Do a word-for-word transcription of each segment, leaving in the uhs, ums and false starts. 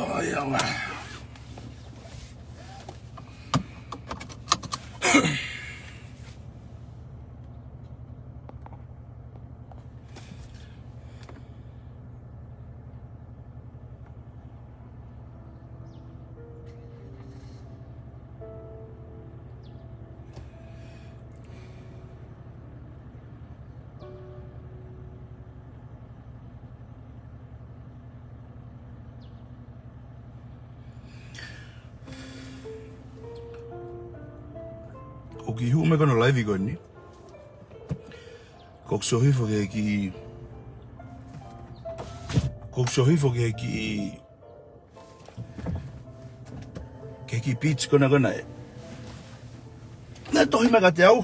ʻAi, ʻaua. ʻOku ou hū mai ko ena live ko eni. ʻOku ou sio hifo ki he kiʻi, ʻoku ou sio hifo ki he kiʻi, ki he kiʻi beach ko ena ko ena ē. Naʻe tohi mai kiate au.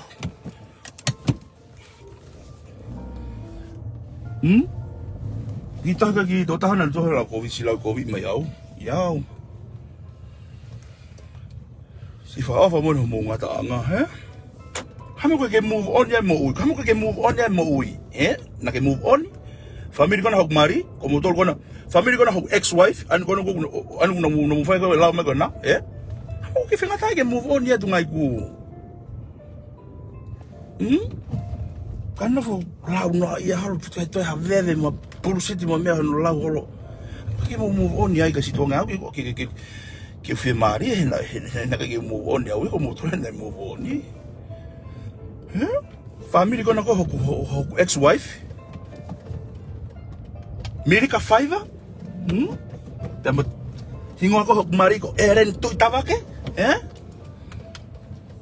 Hmm? Kiʻi tohi ka kiʻi tokotaha naʻe tohi lau kovi, siʻi lau kovi mai au. ʻIa au. Siʻi fakaʻofa mo hoʻomou ngataʻanga, hē? Hā mo ʻoku ʻikai ke move on ia e moʻui. Hā mo ʻoku ʻikai ke move on ia e moʻui, ē? Naʻa ke move on. Family ko ena hoku mali, ko moutolu ko ena. Family ko ena hoku ex-wife, ʻa eni ko ena ko, ʻa eni ko ena mo, mo fai ko e lau mai ko ena, ē? Hā mo ʻoku ʻikai ke fengāueʻaki ke move on ia e tuʻunga ʻoku Hmm? Ka nofo lau noa ia holo putu kai toe ha veve mo bullshit mo meʻa hono lau holo. Ke mo move on ia ʻi he siʻi tuʻunga ʻoku ke, ke, ke, ke fiemālie he naʻe, he, he naʻe ʻikai ke move on ia au, ko moutolu naʻe move on ia. Hē? Family ko ena ko hoku, ho-, hoku ex-wife. Milika Faiva. Hmm? Pea mo hingoa ko hoku mali ko Ellen Tuʻitavake. Ē?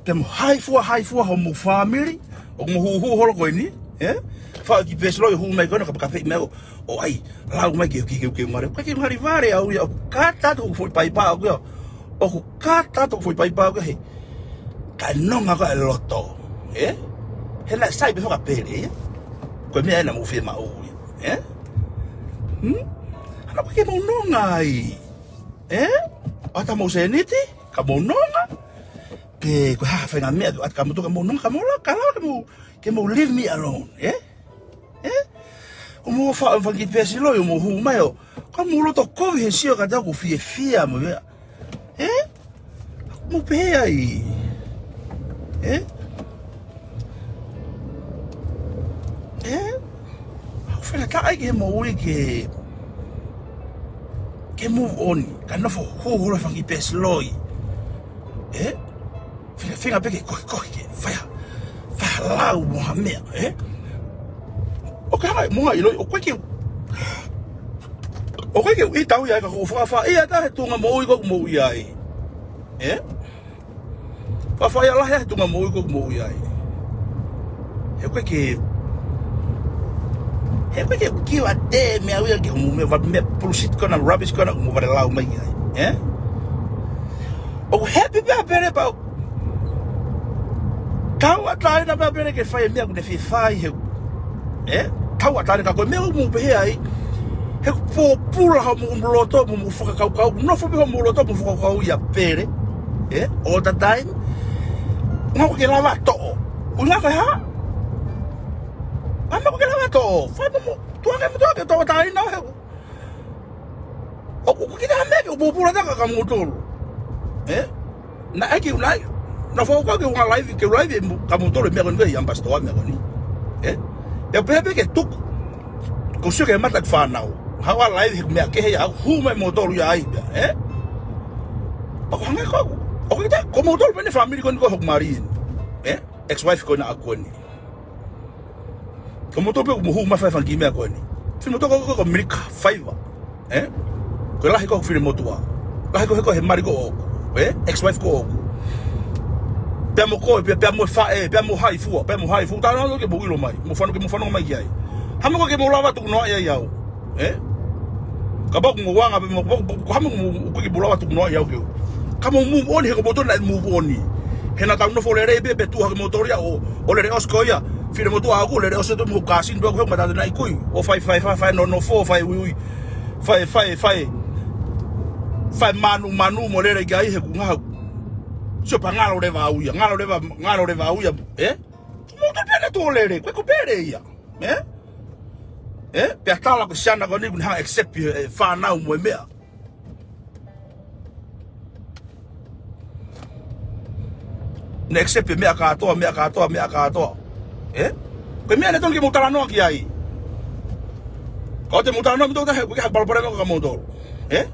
Pea mo hai fua, hai fua hoʻomou family, ʻoku mou hūhū holo ko eni, ē? Fai kiʻi peesi loi hū mai ko ena ka pakape mai ʻo, ʻo ʻai, lau mai ke, ke, ke, ke ngare, ke, ke ngare vale au ia, ʻoku kata atu hoku foʻi paipa au ia, ʻoku kata atu hoku foʻi paipa au ia he. Kae nonga ko e loto, ē? He naʻe sai pē fakapele, ē? Ko e meʻa ena mou fiemaʻu ia, ē? Hmm? Hā mo ʻoku ʻikai ke mou nonga ai, ē? ʻOatu homou sēniti, ka mou nonga, pe ko e hā ha faʻahinga meʻa ʻoku ʻoatu kia moutolu ka mou nonga, ka mou lau, ka lau ke mou, ke mou leave me alone, ē? Ē? ʻOku mou fa-, fai kiʻi peesi loi, ʻoku mou hū mai ʻo, ka mou loto kovi he sio kiate au ʻoku ou fiefia mo meʻa. Ē? Mou pehē ai. Ē? Ē? ʻOku ou feinga taʻe ke moʻui ke, ke move on. Ka nofo hū holo fai kiʻi peesi loi. Ē? Feinga, feinga pē ke kohi, kohi ke fai ha, fai ha lau mo ha meʻa, ē? ʻOku ke hanga mo ha ʻilo, ʻoku ʻikai ke, ʻoku ʻikai ke u ʻita au ia ka ʻoku ou fakaʻapaʻapa ia ʻi he tuʻunga moʻui ʻoku ou moʻui ai. Ē? Fakaʻapaʻapa ia lahi he tuʻunga moʻui ʻoku ou moʻui ai. He ʻoku ʻikai ke, he ʻoku ʻikai ke u kiva te meʻa au ia ke mou meʻa, meʻa bullshit ko ena, rubbish ko ena, mou vale lau mai ai. Ē? ʻOku happy pē ʻa Pele pea tauʻatāina pē ʻa Pele ke fai e meʻa ʻoku ne fie fai he. Ē? Tauʻatāina ka ko e meʻa ʻoku mou pehē ai. He ʻoku pōpula homou loto mo hoʻomou fakakaukau. Nofo pē homou loto mo hoʻomou fakakaukau ʻia Pele. Ē? All the time. ʻUhinga ʻoku ʻikai ke lava toʻo. ʻUhinga ko e hā? ʻA e meʻa ʻoku ʻikai ke lava toʻo. Fai mo mou. Tuʻa ke mou tuʻa ke tauʻatāina he ʻoku ʻOku, ʻoku ʻikai ke ʻi ai ha meʻa ke u pōpula taha kia moutolu. Ē? Naʻe ʻai ke u live. Naʻa ku fakakaukau ke u hanga live, ke u live mo, kia moutolu e meʻa ko eni ko e ʻi ʻAmipasitoa meʻa ko eni. Ē? Pea u pehē pē ke tuku. Ko e sio ki he mata ʻeku fānau. Haʻu ʻo live he ʻoku meʻa kehe ia, hū mai moutolu ia ai pea. Ē? Pea ko e hangē ko ʻeku. ʻOku ʻikai ke, ko moutolu pē eni family ko eni ko hoku mali eni. Ē? Ex-wife ko ena ʻaʻaku eni. Ko moutolu pē ʻoku mou hū mai fai fanga kiʻi meʻa ko eni. Finemotuʻa ko, ko, ko Milika Faiva. Ē? Ko e lahi ko hoku finemotuʻa. Lahi ko he ko he mali ko ʻoʻoku. Ē? Ex-wife ko ʻoʻoku. Pea mo koe, pea, pea mo e faʻē, pea mo hai fua, pea mo hai fua. Tau nau ke mou ʻilo mai. Mou fanongo, ke mou fanongo mai ki ai. Hā mo ʻoku ʻikai ke mou lava tuku noaʻi ai au. Ē? Kapau ʻoku mou anga pē mo, mo, mo, ko hā mo ʻoku ʻikai ke mou lava tuku noaʻi au ke u. Ka mou move on he ko moutolu naʻe move on. He naʻa tau nofo lelei pē, pea tuʻu hake moutolu ia ʻo, ʻo lele ʻosi ko ia. Finemotuʻa ʻaʻaku, lele ʻosi atu mo e kāsini pē ʻoku he mata naʻe kui. ʻO fai, fai, fai, fai, nonofo, fai, uiui. Fai, fai, fai. Fai manumanu mo lele ki ai he ʻoku ngaha. Sio pē ngalo leva au ia, ngalo leva, ngalo leva au ia, ē? Ko moutolu pē naʻe tuʻu ʻo lele, ko e ko pele ia, ē? Ē? Pea tala ko e siana ko eni kuo ne hanga ʻo accept e fānau mo e meʻa. Ne accept e meʻa kātoa, meʻa kātoa, meʻa kātoa. Ē? Ko e meʻa naʻe tonu ke mou talanoa ki ai. Ka ʻoua te mou talanoa mou tō tahe, ko e hā e palopalema ko ia ʻa moutolu. Ē?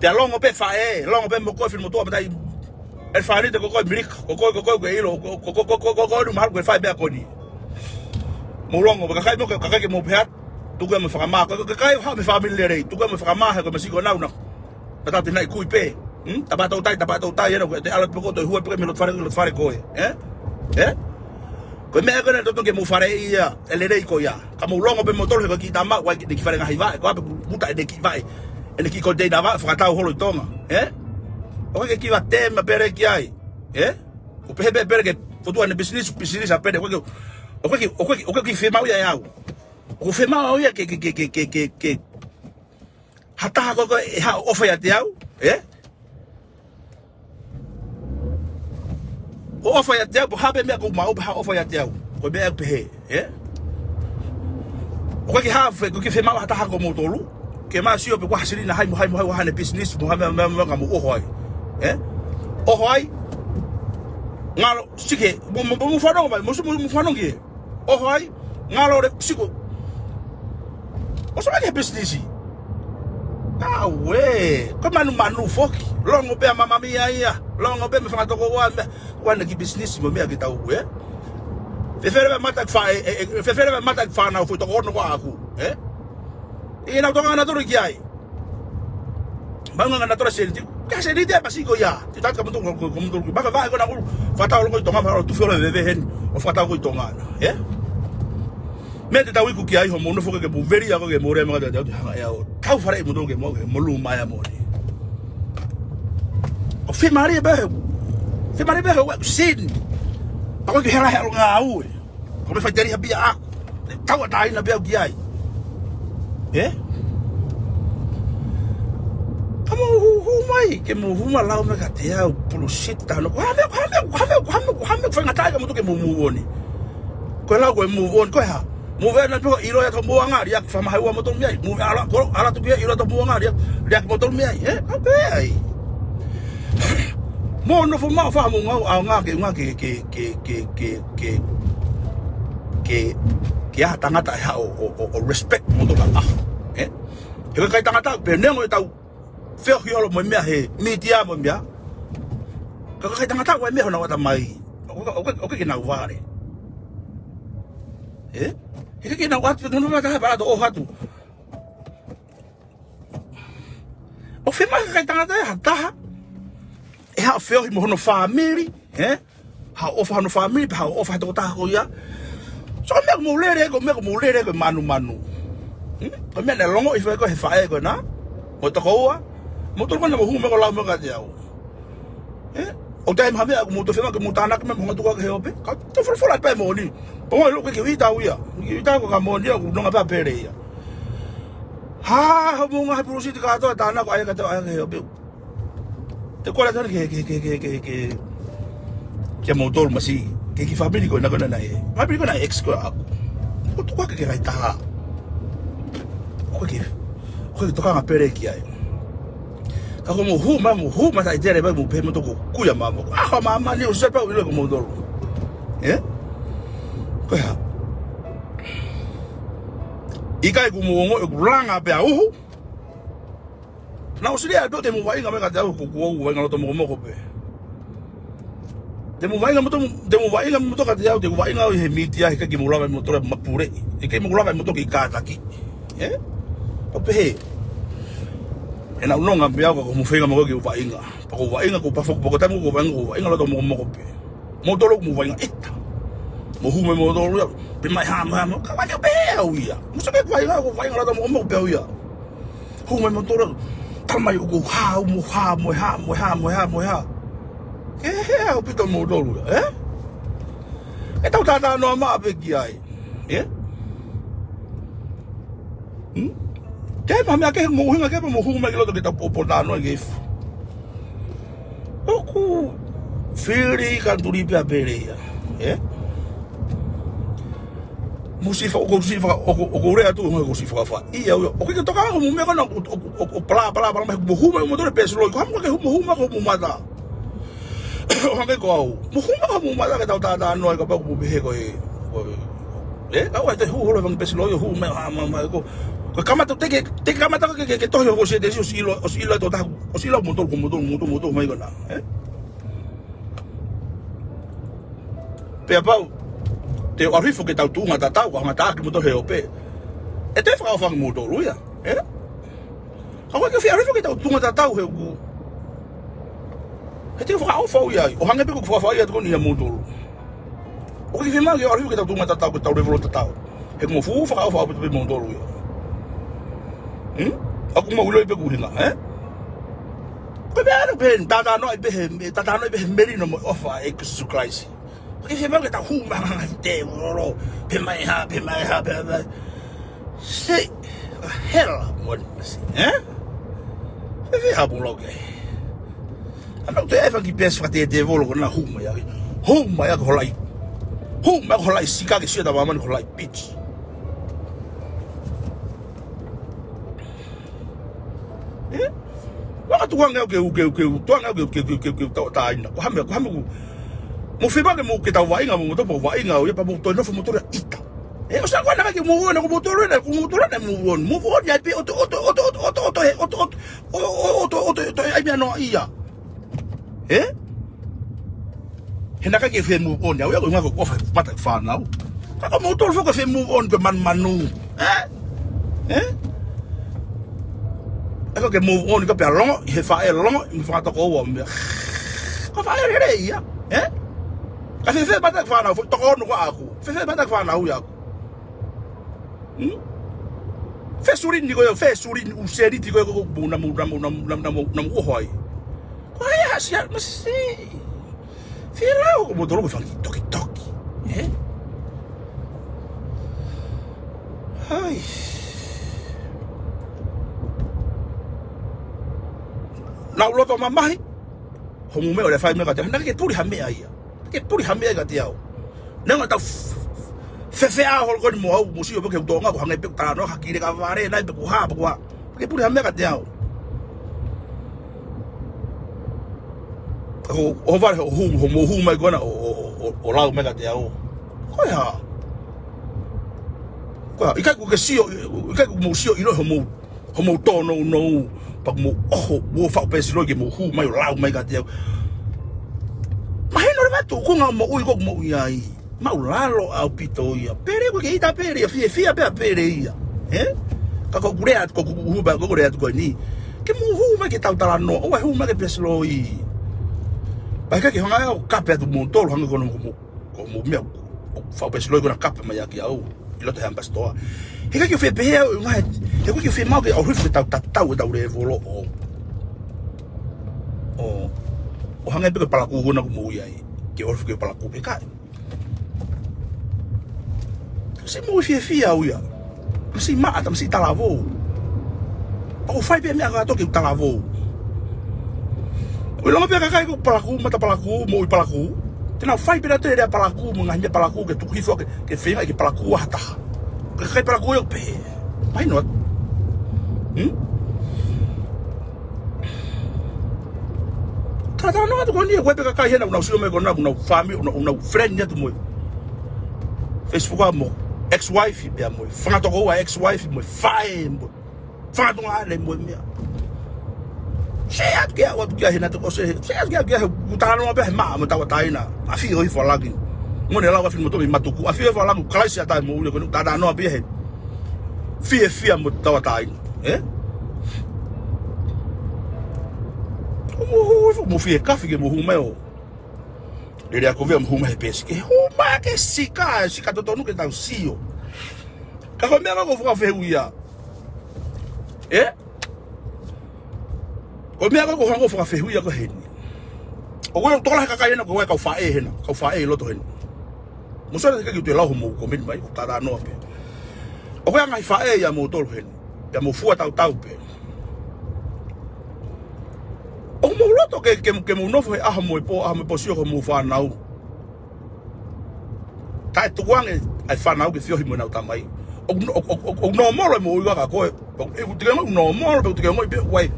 Pea longo pē faʻē, longo pē mo koe fili mo toa matai. E fānite ko koe Milika, ko koe, ko koe, ko e ʻilo, ko koe, ko koe, ko koe, ko koe, mahalo ko e fai meʻa ko eni. Mou longo, kakai mo, kakai ke mou pehē atu, tuku ia mo e fakamā, ko e kakai ʻoku haʻu mei he fāmili lelei, tuku ia mo e fakamā he ko e masiʻi ko ena naʻa. Tatau te nai kui pē. Hmm? Tapa tau tai, tapa tau tai, ena, ko e te ala pē ko e toe hua pē mei loto fale, loto fale ko ē. Ē? Ē? Ko e meʻa ko ena naʻe tonu ke mou faleʻi ia, e lelei ko ia. Ka mou longo pē moutolu he ko e kiʻi tama, ʻoku ʻi ai e kiʻi fale ngaahi vaʻe, ko e hā pē kuo puta ʻene kiʻi vaʻe, ʻene kiʻi koniteina vaʻe, fakatau holo ʻi Tonga. Ē? ʻOku ʻikai ke kiva te ma pele ki ai. Ē? ʻOku pehē pē pele ke fokotuʻu ʻene business, business ʻa pele, ʻoku ʻikai ke, ʻoku ʻikai ke, ʻoku ʻikai ke, ʻoku ʻikai ke fiemaʻu ia ʻe au. ʻOku fiemaʻu ia ke, ke, ke, ke, ke, ke, ha taha ko ē ʻe haʻu ʻo ʻofa ʻiate au, ē? ʻO ʻofa ʻiate au, pe ko e hā pē meʻa ʻoku maʻu, pe haʻu ʻo ʻofa ʻiate au. Ko e meʻa ʻoku pehē, ē? ʻOku ʻikai ke hā, ʻoku ʻikai ke fiemaʻu ha taha ko moutolu ke ma sio pe ko e hā e silini, hai mo hai mo hai, ʻoku ʻi ai haʻane business, mo ha meʻa, meʻa, meʻa, ka mou ʻoho ai. Ē? ʻOho ai, ngalo, sike, mo, mo, mo, mo fanongo mai, mo, mo, mo fanongo ki ai. ʻOho ai, ngalo le siko. ʻOsi mai ki he business. Auē, ko e manumanu foki. Longo pē ʻa Mama Mia ia. Longo pē mei he fanga tokoua meʻa. Ko ʻene kiʻi business mo e meʻa ke tau ē. Fēfē leva e mata ʻeku fā, ē, ē, ē, fēfē leva e mata ʻeku fānau foʻi toko ono ko ē ʻaʻaku. Ē? ʻI heʻenau tokanga nautolu ki ai. Maʻu ange nautolu e sēniti. Ko e sēniti ʻa e masiʻi ko ia. Te u tala atu kia moutolu, ko, ko, ko moutolu. Maka vaʻe ko ena ʻoku fakatau holo ko ē ʻi Tonga, mahalo tufi holo e veve heni ʻo fakatau ko ē ʻi Tonga na. Ē? Meʻa te tau iku ki ai, hoʻomou nofo ke mou veli ʻa ko ē ke mou lea mai kiate au, te u hanga ʻe au ʻo tau faleʻi moutolu ke mou, ke mou luma ia moʻoni. ʻOku fiemālie pē he, fiemālie pē he ʻoku sini. Pea ʻoku ʻikai ke hela he ʻalu ngāue. Ko e meʻa faiteliha pē ia ʻaʻaku. Tauʻatāina pē au ki ai. Ē? Ka mou hū, hū mai, ke mou hū mai ʻo lau mai kiate au, bullshit ʻa hono, ko e hā e meʻa, ko e hā e meʻa, ko e hā e meʻa, ko e hā e meʻa, ko e hā e meʻa ʻoku faingataʻa ai kia moutolu ke mou move on. Ko e lau ko e move on, ko e hā? Move on pē ʻo ʻilo ia ʻa e tokoua ngāue, liʻaki fakamahaua moutolu mei ai. Move ala, ko, ala tuku ia ʻilo ʻa e tokoua ngāue, liʻaki, liʻaki moutolu mei ai, ē? Ka pē ai. Mou nofo maʻu, fai haʻamou ngāue, ʻaonga ke, ʻaonga ke, ke, ke ʻi ai ha tangata ʻe haʻu ʻo, ʻo, ʻo respect moutolu ʻaʻaku, ē? He ko e kakai tangata, pea neongo ʻetau feohi holo mo e meʻa he mītia mo e meʻa. Ka ko e kakai tangata ʻoku ʻi ai e meʻa ʻi honau ʻatamai. ʻOku, ʻoku, ʻoku ʻikai ke nau vale. Ē? ʻIkai ke nau ʻatu, nau ʻatu, pea ʻalu ʻo ʻoho atu. ʻOku fiemaʻu he kakai tangata ʻe ha taha ʻe haʻu ʻo feohi mo hono fāmili, ē? Haʻu ʻo ʻofa hono fāmili, pea haʻu ʻo ʻofa he tokotaha ko ia. So, ko e meʻa ʻoku mou lele, ko e meʻa ʻoku mou lele, ko e manumanu. Hmm? Ko e meʻa naʻe longoʻi fai ko ē he faʻē ko ena, mo e tokoua, moutolu ko ena mou hū mai ʻo lau mai kiate au. Ē? ʻOku ʻi ai ha meʻa ʻoku mou toe fiemaʻu ke mou tānaki mai mo hanga ʻo tuku hake he ope. Ka te folofola pē moʻoni. Pea ʻoku ʻikai ke u ʻita au ia. Ke u ʻita au ka moʻoni ia, ʻoku nonga pē pele ia. Hā, hoʻomou ngaahi bullshit kātoa, tānaki ʻa ia kātoa ʻa ia he ope. Te u kole atu heni ke, ke, ke, kia moutolu masiʻi, ki he kiʻi fāmili ko ena ko ena naʻe, fāmili ko ena ex ko ē ʻaʻaku. ʻOku tuku hake ki he kakai taha. ʻOku ʻikai ke, ʻoku ʻikai ke tokanga pele ki ai. Ka ko e mou hū mai, mou hū mai taʻitele mai, mou pehē moutolu ko e kui ʻa māmani. ʻA, ko māmani ʻoku sai pē au ʻilo ko moutolu. Ē? Ko e hā? ʻIkai, kuo mou ongoʻi ʻoku langa pē ʻa uhu. Naʻa ku sio ai pē ʻo te mou vaʻinga mai kiate au, ko, ko u vaʻinga loto mokomoko pē. Te mou vaʻinga moutolu, te mou vaʻinga moutolu kiate au, te u vaʻinga au he mītia, he ʻikai ke mou lava ʻe moutolu ʻo mapuleʻi. He ʻikai ke mou lava ʻe moutolu ke kātaki. Ē? ʻOku pehē. ʻE naʻa ku nonga pē au ka ko hoʻomou feinga mo koe ke u vaʻinga. Pea ko u vaʻinga, ko u pafo, pea ko e taimi ko ē ʻoku ou vaʻinga, ko u vaʻinga loto mokomoko pē. Moutolu ʻoku mou vaʻinga ʻita. Mou hū mai moutolu ia. Pea mou hā, mou hā, mou. Ka ʻoku ʻikai ke u pehē au ia. Mou sio ki he vaʻinga, ko u vaʻinga loto mokomoko pē au ia. Hū mai moutolu, tala mai ʻoku ou hā, mou hā, mou hā, mou hā, mou hā, mou hā. Ke hē ʻaupito moutolu ia, ē? ʻE tau talanoa maʻa pē ki ai, ē? Hmm? Ke maʻu meʻa ke mou hinga ke mou hū mai ki loto ke tau pōpōtalanoa ki he ifu. Ko Fili ka tuli pea pele ia. Ē? Mou siʻi fa-, ʻoku ou siʻi fa-, ʻoku, ʻoku ou lea atu, ʻoku ou siʻi fakaʻofaʻia au ia. ʻOku ʻikai ke toka ko hoʻomou meʻa ko ena, ʻoku, ʻoku, ʻoku, ʻoku pala, pala, pala, mai, mou hū mai, mou tole pēsiloi. Ko e hā muʻa ke hū, mou hū mai ko hoʻomou mata. ʻO hangē ko au. Mou hū mai ko hoʻomou mata ke tau talanoa ai kapau ʻoku mou pehē ko e, ko e, ē, ka ʻoua te hū holo e fanga pēsiloi, hū mai, ha, ma, ma, ko, ko e kamata, te ke, te ke kamata ke, ke, ke tohi ho sietesi, ʻosi ʻilo, ʻosi ʻilo ʻe he tokotaha, ʻosi ʻilo moutolu, ko moutolu, moutolu, moutolu mai ko ena. Ē? Pea pau, te u ʻalu hifo ki heʻetau tuʻunga tatau, ko e hanga ʻe he ʻOtua ke mou tohi ʻo pehē. ʻE toe fakaʻofa ange moutolu ia, ē? Ka ʻoku ʻikai ke fie ʻalu hifo ki heʻetau tuʻunga tatau he ʻoku, he te u fakaʻofa au ia ai, ʻo hangē pē ko ʻeku fakaʻofa ia atu ko eni ʻia moutolu. ʻOku ʻikai ke fiemaʻu ke u ʻalu hifo ki heʻetau tuʻunga tatau, ki heʻetau lēvolo tatau. He ʻoku mou fuʻu fakaʻofa ʻaupito pē moutolu ia. Hmm? ʻOku mou ʻiloʻi pē ʻoku ʻuhinga, ē? Ko e meʻa ʻoku pehē ni, talanoaʻi pē he, talanoaʻi pē he melino mo e ʻofa ʻa Sīsū Kalaisi. ʻOku ʻikai ke fiemaʻu ke tau hū mai hangē ha tēvolo, pehē mai ha, pehē mai ha, pehē mai. Say, hell, what is it, ē? Fēfē haʻamou lau ki ai? ʻA ʻoku toe ʻai e fanga kiʻi peesi fakatētēvolo ko ena, hū mai ake. Hū mai ake ho laʻi. Hū mai ake ho laʻi sika ke sio ʻa māmani ko e laʻi piti. Ē? Ua ka tukuange au ke u, ke u, ke u, tukuange au ke u, ke u, ke u, ke u, ke u tauʻatāina. Ko e hā e meʻa, ko e hā e meʻa ʻoku mou fiemaʻu ke mou, ke tau vaʻinga, mou, mou tau vaʻinga, ʻo ia pea mou toe nofo moutolu ʻi ʻita. Ē, ʻosi ko ena ka ke mou ʻona, ko moutolu ena, ko moutolu ena move on. Move on ia pē, ʻoto, ʻoto, ʻoto, ʻai meʻa noa ia. Ē? He naʻe ʻikai ke fie move on au ia, ko e ʻuhinga ko e ʻofa he mata e fānau. Ka ko moutolu foki ʻoku fie move on, ko e manumanu. Ē? Ē? ʻE ko ke move on ka pea longo, he faʻē longo, mo e fanga tokoua mo e meʻa. Ko e faʻē lelei ia. Ē? Ka fēfē mata e fānau, foʻi toko ono ko ʻaku. Fēfē mata e fānau ia ʻaku. Hmm? Fē sulini ko ē, fē sulini, ʻū seliti ko ē, ko, ko, namu, namu, namu, namu, namu, namu ʻoho ai. Ko e hā e sia, masiʻi. Fie lau ko moutolu ko e fanga kiʻi tokitoki. Ē? Hai. Naʻa ku loto mamahi. Hoʻomou meʻa ʻoku lea fai mai kiate au. Naʻe ʻikai ke puli ha meʻa ia. Ke puli ha meʻa kiate au. Neongo ʻetau f-, f-, fefeʻao holo ko eni mo au, mou sio pē ki heʻeku toʻonga, ʻoku hangē pē ʻoku talanoa ha kiʻi leka vale, nai pē ʻoku hā, pē ʻoku hā. Ke puli ha meʻa kiate au. Ko, ʻo vale hoʻo hū, hoʻomou hū mai ko ena ʻo, ʻo, ʻo, ʻo, ʻo lau mai kiate au. Ko e hā? Ko e hā? ʻIkai ke u ke sio, ʻikai ke mou sio ʻilo hoʻomou, hoʻomou tōnounou, pea mou ʻoho, mou faʻu pēsiloi ke mou hū mai ʻo lau mai kiate au. Mahino leva e tuʻunga moʻui ʻoku mou ʻi ai. Māʻulalo ʻaupito ia. Pele ko e ʻita pele ia, fiefia pē ʻa pele ia. Ē? Ka ko ʻeku lea atu, ko ʻeku hū mai, ko ʻeku lea atu ko eni. Ke mou hū mai ke tau talanoa, ʻoua ʻe hū mai ke pēsiloi. Pea ʻikai ke hanga ʻe au ʻo kape atu moutolu, hangē ko hono, ko hoʻomou, ko hoʻomou meʻa, ʻo faʻu pēsiloi ko ena kape mai ʻaki au ʻi loto he ʻamipasitoa. He ʻikai ke u fie pehē au, ʻuhinga he, he ʻoku ʻikai ke u fiemaʻu ke ʻalu hifo ke tau tatau ʻetau lēvolo ʻo, ʻo, ʻo hangē pē ko e palakū ko ena ʻoku mou ʻi ai. Ke ʻalu hifo ke palakū pē kai. Masiʻi moʻui fiefia au ia. Masiʻi maʻa, masiʻi talavou. ʻOku fai pē meʻa kātoa ke u talavou. ʻOku ʻilonga pē ʻa e kakai ko e palakū, mata palakū, moʻui palakū. Te nau fai pē ʻenau lea palakū, mo e ngaahi meʻa palakū ke tuku hifo ke, ke feinga ke palakū ʻa ha taha. Ko e kakai palakū ia ʻoku pehē. Mahino atu. Hmm? Talanoa atu ko eni, ʻoku ʻi ai pē kakai hena, ʻoku nau sio mai ko ena, ʻoku nau family, ʻoku nau, ʻoku nau friend atu mo e Facebook ʻa mo e ex-wife, pea mo e fanga tokoua ex-wife, mo e faʻē, mo e fanga tuongaʻane, mo e meʻa. Share atu ki ai, ʻoatu ki ai hena te ko se, share atu ki ai, ki ai, ʻoku talanoa pē he maʻa mo e tauʻatāina. ʻAfio hifo ʻa langi. Mo ne lau ʻafio mo tomi matuku. ʻAfio hifo ʻa langi, Kalaisi ʻatā e moʻui ko eni, talanoa pē he fiefia mo e tauʻatāina. Ē? ʻOku mou hū, mou fie kafi ke mou hū mai ʻo lele ʻa Kovea mo hū mai he peesi. Ke hū mai ke sika, sika totonu ke tau sio. Ka ko e meʻa ʻoku ou fakafehuʻia. Ē? Ko e meʻa ʻoku ou hanga ʻo fakafehuʻia ko eni. ʻOku ʻi ai e tokolahi e kakai hena, ko e kau faʻē hena, kau faʻē ʻi loto hena. Mou sio ange ke u toe lau hoʻomou comment mai, ʻoku talanoa pē. ʻOku ʻi ai e ngaahi faʻē ʻia moutolu heni. Pea mou fua tautau pē. ʻOku Mou loto ke, ke, ke mou nofo he ʻaho mo e pō, ʻaho mo e pō sio ko mou fānau. Kae tukuange ʻa e fānau ke feohi mo ʻenau tamai. ʻOku, ʻoku, ʻoku, ʻoku nōmolo e moʻui ʻa koe. ʻOku, ʻoku te ke ongoʻi nōmolo, pe ʻoku te ke ongoʻi pe ʻoku ʻi ai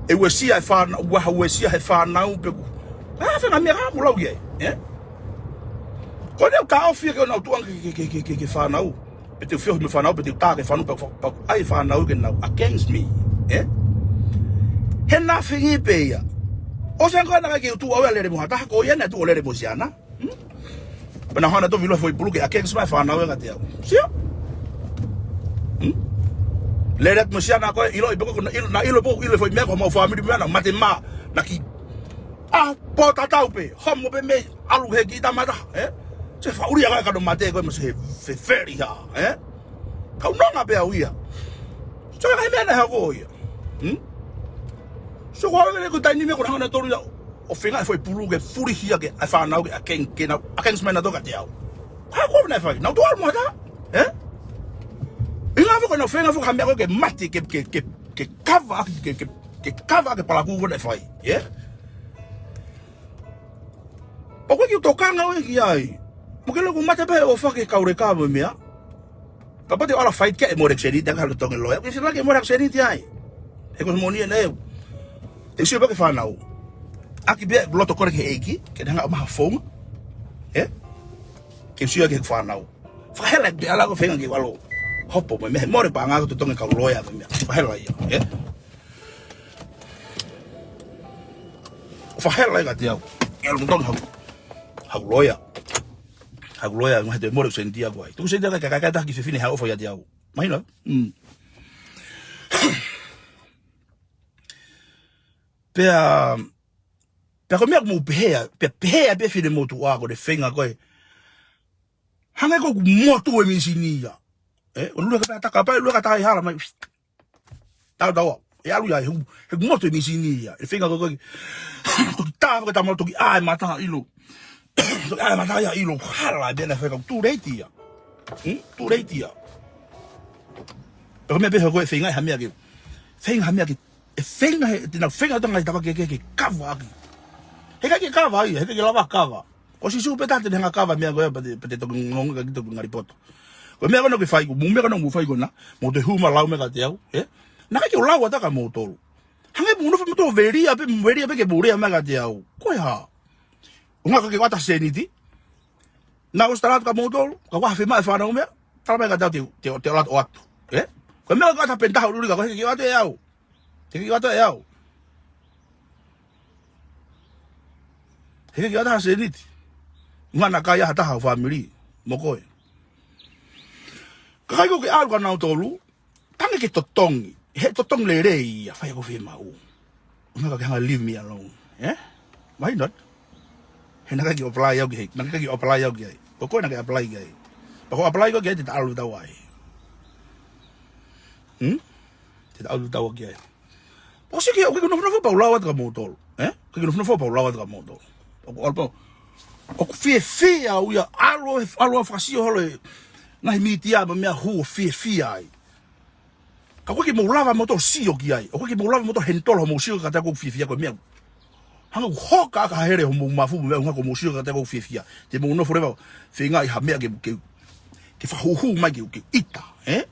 e uesia e fānau, ʻoku ʻi ai ha uesia he fānau, pe ʻoku. ʻA e faʻahinga meʻa ka mou lau ki ai, ē? Ko ʻene ʻoku taʻofi ke ʻoua naʻa tukuange ke, ke, ke, ke, ke fānau. Pe te u feohi mo e fānau, pe te u tā ki he fānau, pe, pe, pe ʻai e fānau ke nau against me, ē? He nothing pē ia. ʻOsi ange ko ē naʻe ʻikai ke u tuʻu au ia ʻo lele mo ha taha, ko ia naʻe tuʻu ʻo lele mo siana. Hmm? Pea naʻa ku hanga ʻo toki ʻilo e foʻi pulu ke against mai e fānau ia kiate au. Sio? Hmm? Lele atu mo siana ko ē, ʻiloʻi pē ko ē, naʻa ku ʻilo, naʻa ku ʻilo pē, ʻilo e foʻi meʻa ko homau fāmili meʻa naʻa ku mate mā, naʻa ku ʻa, pō tatau pē, homo pē mei ʻalu he kiʻi tama ʻe taha, ē? Sio e faʻu lia ko ē kano mate ko ē mo e sio he fefeli hā, ē? Kau nonga pē au ia. Sio e ngaahi meʻa naʻe hoko ia. Hmm? Sio ko e lele ko e taimi meʻa ko ē naʻa ku hanga ʻo toʻo ia ʻo feinga e foʻi pulu ke fulihia ke ʻai e fānau ke against, ke nau against mai nautolu kiate au. Ko e hā ko ē naʻe fai, naʻa ku tuʻu ʻo ʻalu mo ha taha, ē? ʻI he ngaahi foʻi ko ē naʻa ku feinga foʻi ha meʻa ko ē ke mate, ke, ke, ke, ke kava, ke, ke, ke kava e palakū ko ē naʻe fai, ē? ʻOku ʻikai ke u tokanga au ia ki ai. Mo ke loko mate pē ʻo fake kauleka mo e meʻa. Kapau te u ʻalu ʻo fight ki ai mo e lēkiseniti, ʻa ka halo tonge loea. Ke sila ke mo e lēkiseniti ai. He ko e moʻoni ʻeni ē. Te u sio pē ki he fānau. ʻAki pē loto kole ki he ʻEiki, ke ne hanga ʻo maʻu ha founga. Ē? Ke u sio ki he fānau. Fakahela pē ʻalu ʻo feinga ke u ʻalu ʻo hopo mo e meʻa he mole paʻanga ko e totongi kau loea mo e meʻa. Fakahela ia. Ē? Fakahela ia kiate au. ʻE ʻalu ʻo totongi haʻaku, haʻaku loea. Haʻaku loea, ngaahi toe mole ʻoku senitia ko ai. Tuku senitia ka, ka, ka, ka, taki fefine haʻu ʻo fai ʻiate au. Mahino? Mm. Pea, pea ko e meʻa ʻoku mou pehē, pea pehē pē finemotuʻa ko ʻene feinga ko ē. Hangē ko ʻeku motu e misini ia. Ē, ʻo lue ka pea taka pea lue ka taha ʻi hala mai. Tau tau. ʻE ʻalu ia, he, he motu e misini ia. ʻE feinga ko ē, ko ē. Toki tā, ko e tama toki ʻā e mata ʻilo. Toki ʻā e mata ia ʻilo. Hala, pea naʻe fai ka too late ia. Hmm? Too late ia. Pea ko e meʻa pē ko ē feinga ha meʻa ke. Feinga ha meʻa ke. ʻE feinga he, te nau feinga ʻo tanga ʻi tapa ke, ke, ke kava ʻaki. He ʻikai ke kava ia, he ʻikai ke lava kava. Ko Sīsū pē taha te ne hanga ʻo kava e meʻa ko ē pea te, pea te toki ngonga ki toki ngali poto. Ko e meʻa ko ena ʻoku ke fai, ko e meʻa ko ena ʻoku mou fai ko ena, mou toe hū mai ʻo lau mai kiate au, ē? Naʻe ʻikai ke u lau atu kia moutolu. Hangē pē mou nofo moutolu ʻo velia pē, velia pē ke mou lea mai kiate au. Ko e hā? ʻUhinga ʻikai ke u ʻoatu ha sēniti. Naʻa ku ʻosi tala atu kia moutolu, ka ʻoku ʻi ai ha fiemaʻu ʻa e fānau meʻa, tala mai kiate au te, te, te u ʻalu ʻo ʻoatu, ē? Ko e meʻa ko ē ʻoku ʻi ai ha peni taha ʻo ʻuluʻi ka ko e ʻikai ke u ʻoatu ʻe au. Te ke ʻoatu ʻe au. He ʻikai ke ʻoatu ha sēniti. Ngana kai ʻa ha taha ʻo e fāmili. Mo koe. Kakai ko ē ʻoku ke ʻalu kia nautolu. Tangi ke totongi. He totongi lelei ia. Fai ʻaki hoʻo fiemaʻu. Ngana ka ke hanga ʻo leave me alone. Ē? Why not? He naʻe ʻikai ke u apply au ki ai. Naʻe ʻikai ke u apply au ki ai. Ko koe naʻa ke apply ki ai. Pea ko e apply ko ē ki ai te ta ʻalu ʻo tau ai. Hmm? Te ta ʻalu ʻo tau ki ai. ʻOsi ke, ʻoku ʻikai ke u nofonofo pē ʻo lau atu kia moutolu. Ē? ʻOku ʻikai ke u nofonofo pē ʻo lau atu kia moutolu. ʻOku ʻalu pē. ʻOku fiefia au ia, ʻalu, ʻalu ʻo fakasio holo e ngaahi mītia mo e meʻa ʻoku fiefia ai. Ka ʻoku ʻikai ke mou lava moutolu ʻo sio ki ai. ʻOku ʻikai ke mou lava moutolu ʻo handle hoʻomou sio kiate au ʻoku fiefia ko e meʻa. Hanga ʻo hoka ʻaki ha hele hoʻomou mafu mo e meʻa ʻuhinga ko hoʻomou sio kiate au ʻoku fiefia. Te mou nofo leva ʻo feingaʻi ha meʻa ke, ke, ke fakahuhu mai ke, ke ʻita, ē?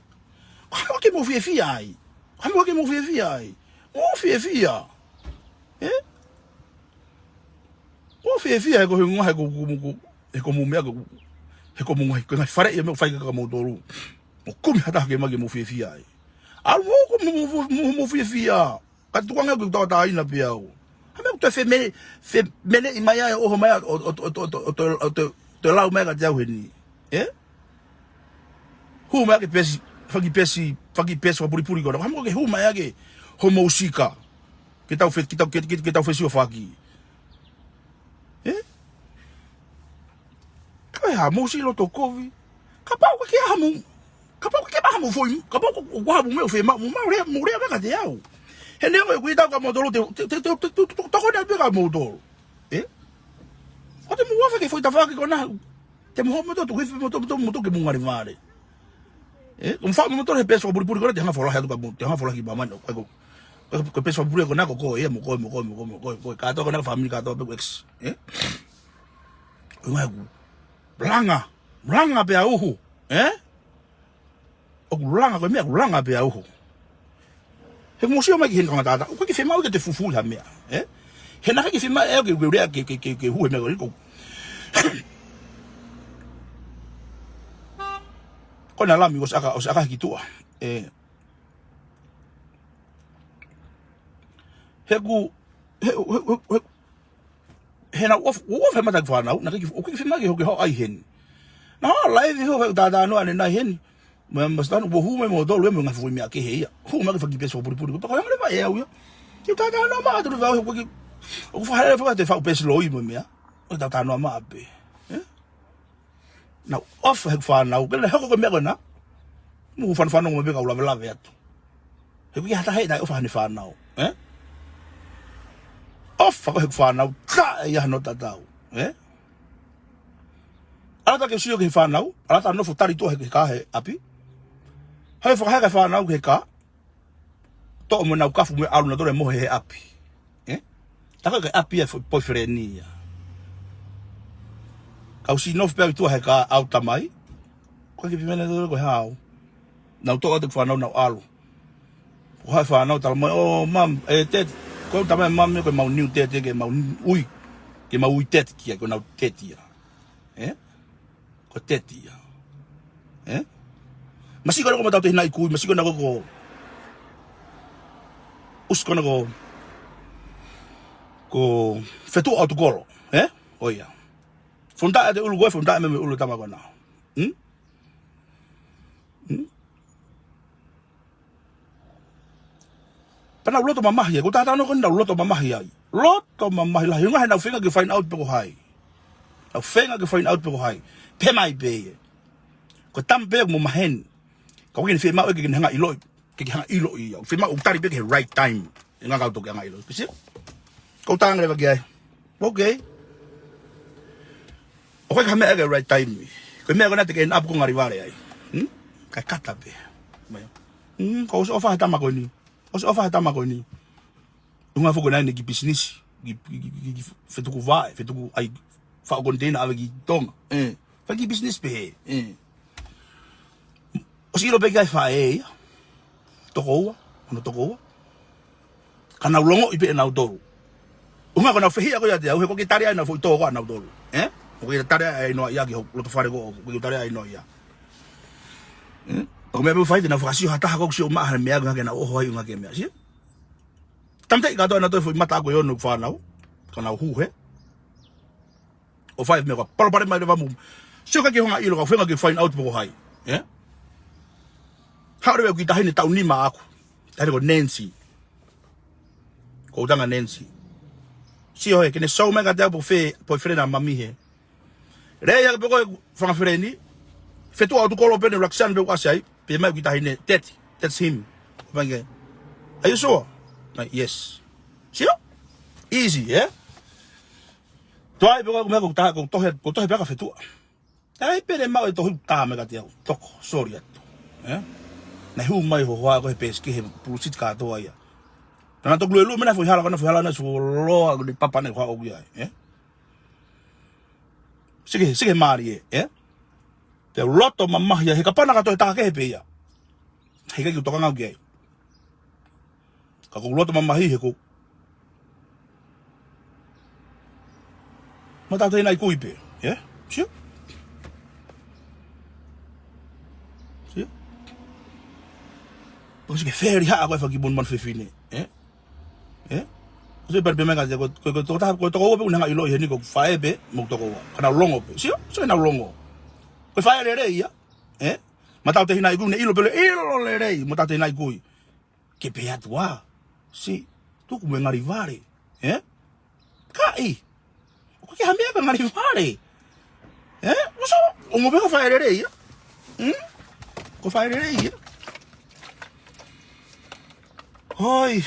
Ko e hā ʻoku ʻikai ke mou fiefia ai? Ko e hā ʻoku ʻikai ke mou fiefia ai? Mou fiefia. Ē? Mou fiefia he ko e ʻuhinga he ko, ko, ko, he ko hoʻomou meʻa ko, he ko hoʻomou ngaahi, ko e ngaahi faleʻi ʻa e meʻa ʻoku fai kia moutolu. Mou kumi ha taha ke mai ke mou fiefia ai. ʻAlu mou, ko mou, mou, mou, mou fiefia. Ka tukuange au ke u tauʻatāina pē au. Ha meʻa ʻoku toe femele, femeleʻi mai ai ʻo ʻoho mai ʻo, ʻo, toe lau mai kiate au heni. Ē? Hū mai ʻaki e peesi, fanga kiʻi peesi, fanga kiʻi peesi fakapulipuli ko ena. Ko e hā mo ke hū mai ʻaki hoʻomou sika. Ke tau fe-, ke tau, ke, ke, ke tau fesiofaki. Ē? Ka ʻi ai haʻamou siʻi loto kovi. Kapau ʻoku ʻikai ke ʻi ai haʻamou, kapau ʻoku ʻikai ke ʻi ai haʻamou foʻi, kapau ʻoku, ʻoku ʻi ai haʻamou meʻa ʻoku fiemaʻu, mou lau lea, mou lea mai kiate au. He neongo ʻeku ʻita kia moutolu, te, te, tokoni pē kia moutolu. Ē? ʻOua te mou ʻave ki he foʻi tafaʻaki ko ena. Te mou hoko moutolu, tuku hifo moutolu, moutolu, moutolu ke mou ngali vale. Ē? Ko e faʻa moutolu he peesi fakapulipuli ko ena, te hanga ʻo folahi atu kia mou, te hanga ʻo folahi ki māmani, ʻo, ʻo, Ko, ko e peesi fakapupuli ko ena ko koe, ē, mo koe, mo koe, mo koe, mo koe, mo koe. Kātoa ko ena ko e fāmili kātoa pē ko e ex, ē? ʻOku ʻikai ke u langa, langa pea uhu, ē? ʻOku langa, ko e meʻa ʻoku langa pea uhu. He mou sio mai ki heni kau ngaahi taʻataʻa, ʻoku ʻikai ke fiemaʻu ke te fufuli ha meʻa, ē? He naʻe ʻikai ke fiemaʻu ʻe au ke, ke lea ke, ke, ke, ke hū he meʻa ko eni. Ko ena Lami, ʻosi ʻaka, ʻosi ʻaka ki tuʻa. Ē. He ʻoku, he, he, he, he, he naʻe ʻofa, ʻofa he mata ki he fānau, naʻe ʻikai ke, ʻoku ʻikai ke fiemaʻu ke hoko ʻi heni. Naʻe laivi ho, he ʻoku talanoa ʻanenai heni. Mo e masitanu, ʻoku hū mai mo tolu, ē, mo e ngaahi fuʻu meʻa kehe ia. Hū mai ki he fanga kiʻi peesi fakapulipuli, ko e pako hanga leva ʻe au ia. Ke u talanoa maʻa atu leva, he ʻoku ʻikai, ʻoku faʻa lele faka te faʻu peesi loi mo e meʻa. ʻOku talanoa maʻa pē. Ē? Naʻe ʻofa he fānau, ke ne hoko ko e meʻa ko ena. Mou fanafanongo mai pē kau lavelave atu. He ʻoku ʻikai ha taha ʻe taʻeʻofa heʻene fānau, ē? ʻOfa ko e he fānau, taʻe ʻi ai hano tatau, ē? ʻAlu atu ke u sio ki he fānau, ʻalu atu nofo tali tuʻa he, he kā he ʻapi. Haʻu fakaheka e fānau ki he kā, toʻo mo ʻenau kafu mo e ʻalu nautolu ʻo mohe he ʻapi. Ē? Tā ko e ʻapi ʻa e fo-, boyfriend ia. Kau siʻi nofo pē au ʻi tuʻa he kā ʻa e tamai. Ko e kiʻi pehē mai nautolu ko e hā au. Nau toʻo atu e fānau nau ʻalu. Ko e hā e fānau talamai, "Oh, mum, ē, dad." Ko e talamai mum ia ko ʻemau new dad ia ke mau ui. Ke mau ui dad ki ai, ko ʻenau dad ia. Ē? Ko e dad ia. Ē? Masiʻi ko ena ko Mataʻutehinaʻikui, masiʻi ko ena ko, ko, ʻusi ko ena ko, ko Fetuʻa ʻOtukolo. Ē? ʻO ia. Fonda ʻa e ʻulu ko ē, fonda ʻa e meʻa mo e ʻulu tama ko ena. Hmm? Hmm? Pea nau loto mamahi ai, ko e taʻataʻa ko ena nau loto mamahi ai. Loto mamahi lahi, ʻuhinga he nau feinga ke find out pe ko hai. Nau feinga ke find out pe ko hai. Pehē mai pē ia. Ko e tama pē mo maheni. Ka ʻoku ʻikai ke ne fiemaʻu ke ke hanga ʻiloʻi. Ke ke hanga ʻiloʻi ia. Fiemaʻu tali pē ki he right time. ʻIkai ke u toki hanga ʻiloʻi. Ke sio? Ko e tangata leva ki ai. Okay. ʻOku ʻikai ha meʻa ke right time. Ko e meʻa ko ena te ke ʻapu ko Ngalivale ai. Hmm? Kae kata pē. Mai. Hmm, ko e ʻofa he tama ko eni. ʻOsi ʻofa he tama ko eni. ʻUhinga foki ʻene kiʻi business. Kiʻi, kiʻi, kiʻi, kiʻi, kiʻi fetuku vaʻe, fetuku ai, faʻu container ʻave ki Tonga. Ē. Fai kiʻi business pē he. Ē. ʻOsi ʻilo pē ki ai faʻē ia. Tokoua, hono tokoua. Ka nau longoʻi pē ʻe nautolu. ʻUhinga ko ʻenau fehiʻa ko ia ʻiate au, he ʻoku ʻikai ke tali ai ʻenau foʻi tō ko ē ʻanautolu. Ē? ʻOku ʻikai ke tali ai ʻa e inoa ia ki hoku loto fale ko ē, ʻoku ʻikai ke tali ai ʻa e inoa ia. Ē? ʻOku meʻa pē fai te nau fakasio ha taha ko ē ʻoku sio maʻa ha meʻa, ʻuhinga ke nau ʻoho ai, ʻuhinga ke meʻa. Sio? Tamateʻi kātoa ʻanautolu e foʻi mata ako ʻe ono ʻeku fānau. Ka nau hū hē. ʻO fai e meʻa ko ē, palopalema leva mo. Sio ka ke hanga ʻiloʻi, ka feinga ke find out pe ko hai. Ē? Haʻu leva e kiʻi taʻahine taʻu nima ʻaʻaku. Taʻahine ko Nancy. Ko e ʻuhinga Nancy. Sio hē, ke ne sio mai kiate au pe ko fē, boyfriend ʻa mami hē. Lea ia pe ko e fanga friend. Fetuʻa ʻOtukolo pē ʻene Roxanne pē ʻoku ʻasi ai. Pehē mai e kiʻi taʻahine, "Daddy, that's him." Pehē mai ke, "Are you sure?" Like, "Yes." Sio? Easy, ē? Toe ʻai pē ko e meʻa ko e tā, ko e tohi, ko e tohi pē ʻa Fetuʻa. ʻAi pē ʻene maʻu e tohi tā mai kiate au. Toko, sorry atu. Ē? Naʻe hū mai ho hoa ko ē he peesi kehe, pulu siti kātoa ia. Naʻa na toki luelue mena foʻi hala, ko ʻena foʻi hala naʻe fuoloa, ko ʻene papa naʻe haʻu ki ai. Ē? Sike, sike mālie, ē? Te u loto mamahi ai, he kapau naʻa ka toe tā kehe pē ia. He ʻikai ke u tokanga au ki ai. Ka ʻoku ou loto mamahi he ko. Mataʻutehinaʻikui pē, ē? Sio? Sio? Pea sike feli haʻa ko e faki monumanu fefine, ē? Ē? Sio pē pehē mai kiate au, ko, ko, ko, tokotaha, ko e tokoua pē ʻoku ne hanga ʻiloʻi heni ko e faʻē pē mo e tokoua. Ka nau longo pē. Sio? Sio nau longo. Ko e faʻē lelei ia, ē? Mataʻutehinaʻikui, ne ʻilo pē lelei, ʻilo lelei, Mataʻutehinaʻikui. Ke pehē atu ā. Sio, tuku mo e Ngalivale. Ē? Kaʻi. ʻOku ʻikai ke ha meʻa ka Ngalivale. Ē? Uso, ʻo mo pē ko e faʻē lelei ia. Hmm? Ko e faʻē lelei ia. Hoi.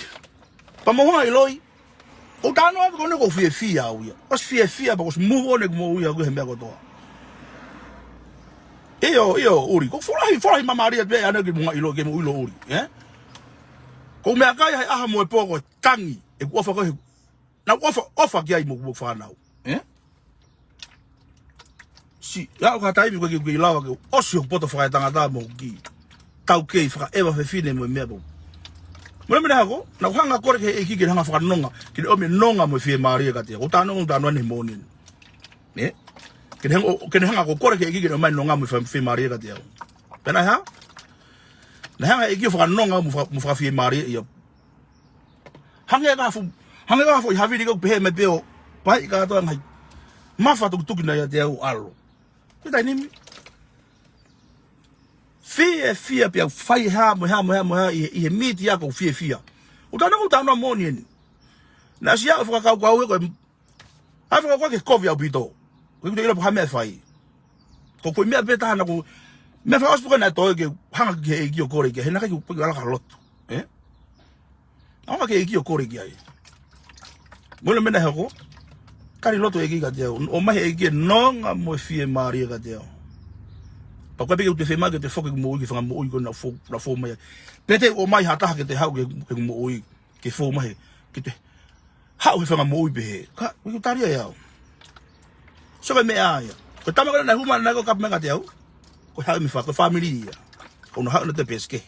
Pea mou hanga ʻiloʻi. ʻOku ou talanoa atu ko eni ʻoku ou fiefia au ia. ʻOsi fiefia pea ʻosi move on ʻeku moʻui au he meʻa kotoa. ʻIo, ʻio, ʻuli. ʻOku folahi, folahi māmālie pē ʻaneafi ke mou hanga ʻiloʻi, ke mou ʻilo ʻuli. Ē? Ko e meʻakai he ʻaho mo e pō ko e tangi ʻeku ʻofa ko ē. Naʻá ku ʻofa, ʻofa ki ai mo hoku fānau. Ē? Siʻi, ʻa ʻoku ʻi ai ha taimi ko ē ʻoku ʻikai ke lava ke ʻosi hoku poto fakaetangata mo hoku kiʻi taukei fakaʻeva fefine mo e meʻa pau. Mole mene hako, naʻá ku hanga ʻo kole ki he ʻEiki ke ne hanga ʻo fakanonga, ke ne ʻomi e nonga mo e fiemālie kiate au. ʻOku ou talanoa, ʻoku ou talanoa ʻanenai he moʻoni eni. Ē? Ke ne hanga, ke ne hanga ʻo kole ki he ʻEiki ke ne ʻomai e nonga mo e fie-, fiemālie kiate au. Pea naʻe hā? Naʻe hanga ʻe he ʻEiki ʻo fakanonga mo faka-, mo fakafiemālie ia. Hangē ko ha fuʻu, hangē ko ha foʻi havili ʻoku pehē mai pē ʻo pāʻi kātoa e ngaahi mafa tukituki naʻe ʻiate au ʻo ʻalu. Ko e taimi ni, fiefia pē au, fai e hā mo e hā mo e hā mo e hā ʻi he, ʻi he mītia, ʻoku ou fiefia. ʻOku ou talanoa, ʻoku ou talanoa moʻoni eni. Naʻe ʻosi ʻa e fakakaukau ē ko e ʻa e fakakaukau ke kovi ʻaupito. ʻOku ʻikai ke toe ʻilo pe ko e hā e meʻa ʻe fai. Ko e foʻi meʻa pē taha naʻá ku, meʻa fakaʻosi pē ko ē naʻe toe ke hanga ki he ʻEiki ʻo kole ki ai, he naʻe ʻikai ke u, ʻikai ke u ala ki loto. Ē? Naʻá ku hanga ki he ʻEiki ʻo kole ki ai. Mole mene hako, kali loto e ʻEiki kiate au. ʻOmai ʻe he ʻEiki e nonga mo e fiemālie kiate au. Pea ʻoku ʻikai pē ke u toe fiemaʻu ke toe foki ki he moʻui, ki he fanga moʻui ko ē naʻá ku fou, naʻá ku fou mai ai. Pe te u ʻomai ha taha ke toe haʻu ki he, ki he moʻui, ke fou mai ai, ke toe haʻu he fanga moʻui pehē. Ka, ʻoku ʻikai ke u tali ia ʻe au. So ko e meʻa ia. Ko e tama ko ē naʻe hū mai naʻe ʻikai ke kapu mai kiate au. Ko e haʻu mei he fā-, ko e fāmili ia. Ko hono haʻu naʻe toe pēseke.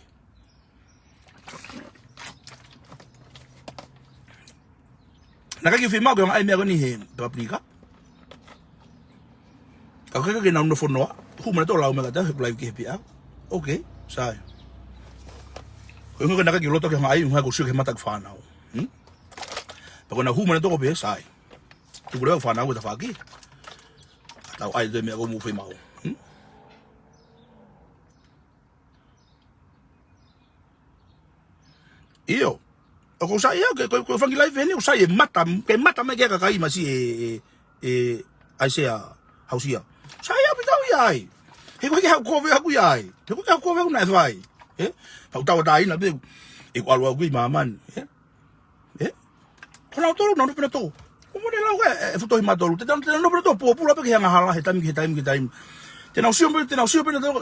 Naʻe ʻikai ke u fiemaʻu ke u hanga ʻo ʻai e meʻa ko eni he pāpulika. Ka ʻoku ʻikai ke nau nofo noa. Hū mai nautolu ʻo lau mai kiate au, he ʻoku live ki he P R. Okay, sai. Ko e ʻuhinga naʻe ʻikai ke u loto ke u hanga ʻo ʻai, ʻuhinga ʻoku ou sio ki he mata ʻeku fānau. Hmm? Pea ko ʻenau hū mai nautolu ʻo pehē, sai. Tuku leva e fānau ki tafaʻaki. Tau ʻai e meʻa ʻoku mou fiemaʻu. Hmm? ʻIo. ʻOku ou saiʻia, ko e, ko e, ko e fanga live eni, ʻoku ou saiʻia e mata, ke mata mai ki he kakai masiʻi ē, ē, ē, ʻAisea Hausia. Saiʻia ʻaupito au ia ai. He ʻoku ʻikai ke haʻu ʻo kovi ʻaʻaku ia ai. He ʻoku ʻikai ke haʻu ʻo kovi ʻaʻaku naʻe fai. Ē? Pea u tauʻatāina pē, ʻeku ʻalu au ki māmani. Ē? Ē? Ko nautolu, naʻa nau nofo pē nautolu. ʻOku mole lau ē, ē, fuʻu tohi mautolu. Te nau, te nau nofo pē nautolu, pōpula pē ki he angahala, he taimi ki he taimi ki he taimi. Te nau sio pē, te nau sio pē nautolu,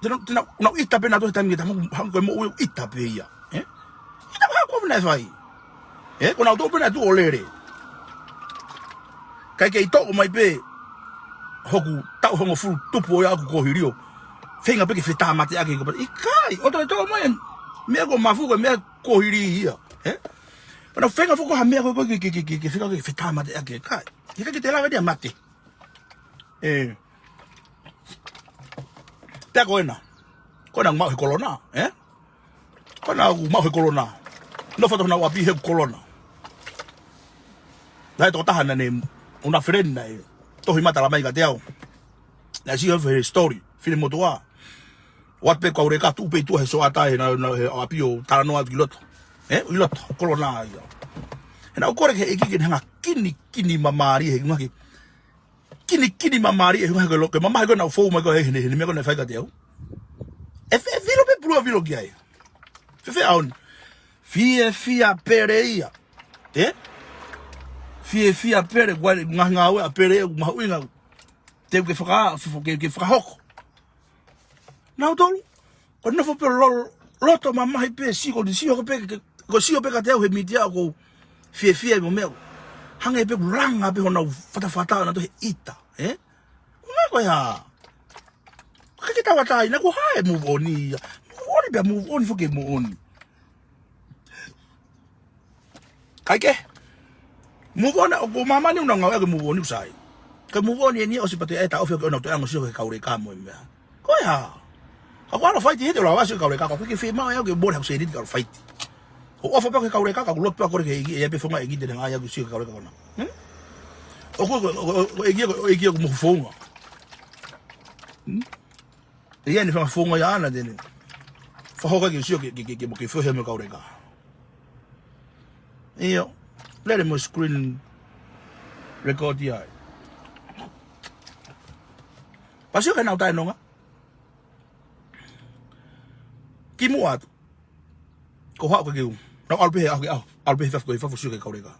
te nau, te nau, nau ʻita pē nautolu he taimi ki he taimi, hangē ko e moʻui ʻoku ʻita pē ia. Ē? ʻIta pē ha kovi naʻe fai. Ē, ko nautolu pē naʻe tuʻu ʻo lele. Kae kei toʻo mai pē hoku taʻu hongofulu tupu ʻo ia ʻoku kohili ʻo feinga pē ke fetāmateʻaki ko pa-, ʻikai, ʻo toe toʻo mai e meʻa ko mafu ko e meʻa kohili ia. Ē? Pea nau feinga foki ha meʻa ko ē ke, ke, ke, ke, ke feinga ke fetāmateʻaki, ʻikai. ʻIkai ke te lava ia ʻo mate. Ē. Pea ko ena. Ko ena ʻoku maʻu he kolona, ē? Ko ena ʻoku maʻu he kolona. Nofo atu honau ʻapi he kolona. Naʻe tokotaha naʻá ne, ʻuna feleni naʻe tohi mata lamai kiate au. Naʻe sio he story, finemotuʻa. ʻOatu pē Kauleka, tuʻu pē ʻi tuʻa he soata he na, na, he ʻapi ʻo talanoa atu ki loto. Ē, ʻi loto, kolona ia. He naʻá ku kole ki he ʻEiki ke ne hanga ʻo kinikini māmālie he ʻuhinga ke, kinikini māmālie he ʻuhinga ke lo-, ke mamahi ko ē naʻá ku fou mai ko ē he, he, he meʻa ko ē naʻe fai kiate au. ʻE fe-, ʻe vilo pē pulu ʻo vilo ki ai. Fēfē ʻaho ni. Fiefia pele ia. Ē? Fiefia pele, ʻoku ʻi ai e ngaahi ngāue ʻa pele, ʻoku mahuʻinga. Te u ke faka-, fo-, ke, ke fakahoko. Nautolu, ko e nofo pē lo-, loto mamahi pē, sio ko e sio ko ē pē, ke, ko e sio pē kiate au he mītia ʻoku ou fiefia mo e meʻa. Hangē pē ʻoku langa pē honau fatafata nautolu he ʻita, ē? Ko e meʻa ko e hā? ʻIkai ke tauʻatāina, ko e hā e move on ia? Move on pē, move on foki e move on. Kae kehe. Move on, ʻoku māmani ʻuna ngāue ke move on ʻoku sai. Ke move on eni ʻosi pea toe ʻai e taʻofi ʻo ke ʻoua naʻa toe ʻalu ʻo sio ki he Kauleka mo e meʻa. Ko e hā? Ka ʻoku ʻalu ʻo faiti he te u lava ʻo sio ki he Kauleka, ka ʻoku ʻikai ke fiemaʻu ʻe au ke mole haku sēniti ke ʻalu ʻo faiti. ʻOku ou ʻofa pē au ki he Kauleka, ka ʻoku ou lotu pē au ʻo kole ki he ʻEiki, ʻe ʻi ai pē founga ʻEiki te ne hanga ʻo ʻai au ke sio ki he Kauleka ko ena. Hmm? ʻOku, ʻoku, ʻoku, ʻoku ʻEiki, ʻoku ʻEiki ʻoku mohu founga. Hmm? ʻE ʻi ai ʻene fanga founga ia ʻaʻana te ne fakahoko ke sio ke, ke, ke, ke mo ke fohe mo e Kauleka. ʻIo, lele mo e screen record ia ai. Pea sio ki heʻenau taʻenonga. Kimuʻa atu. Ko e haʻu ke kiu. Naʻá ku ʻalu pē he ʻaho ki he ʻaho. ʻAlu pē he efiafi ki he efiafi ʻo sio ki he Kauleka.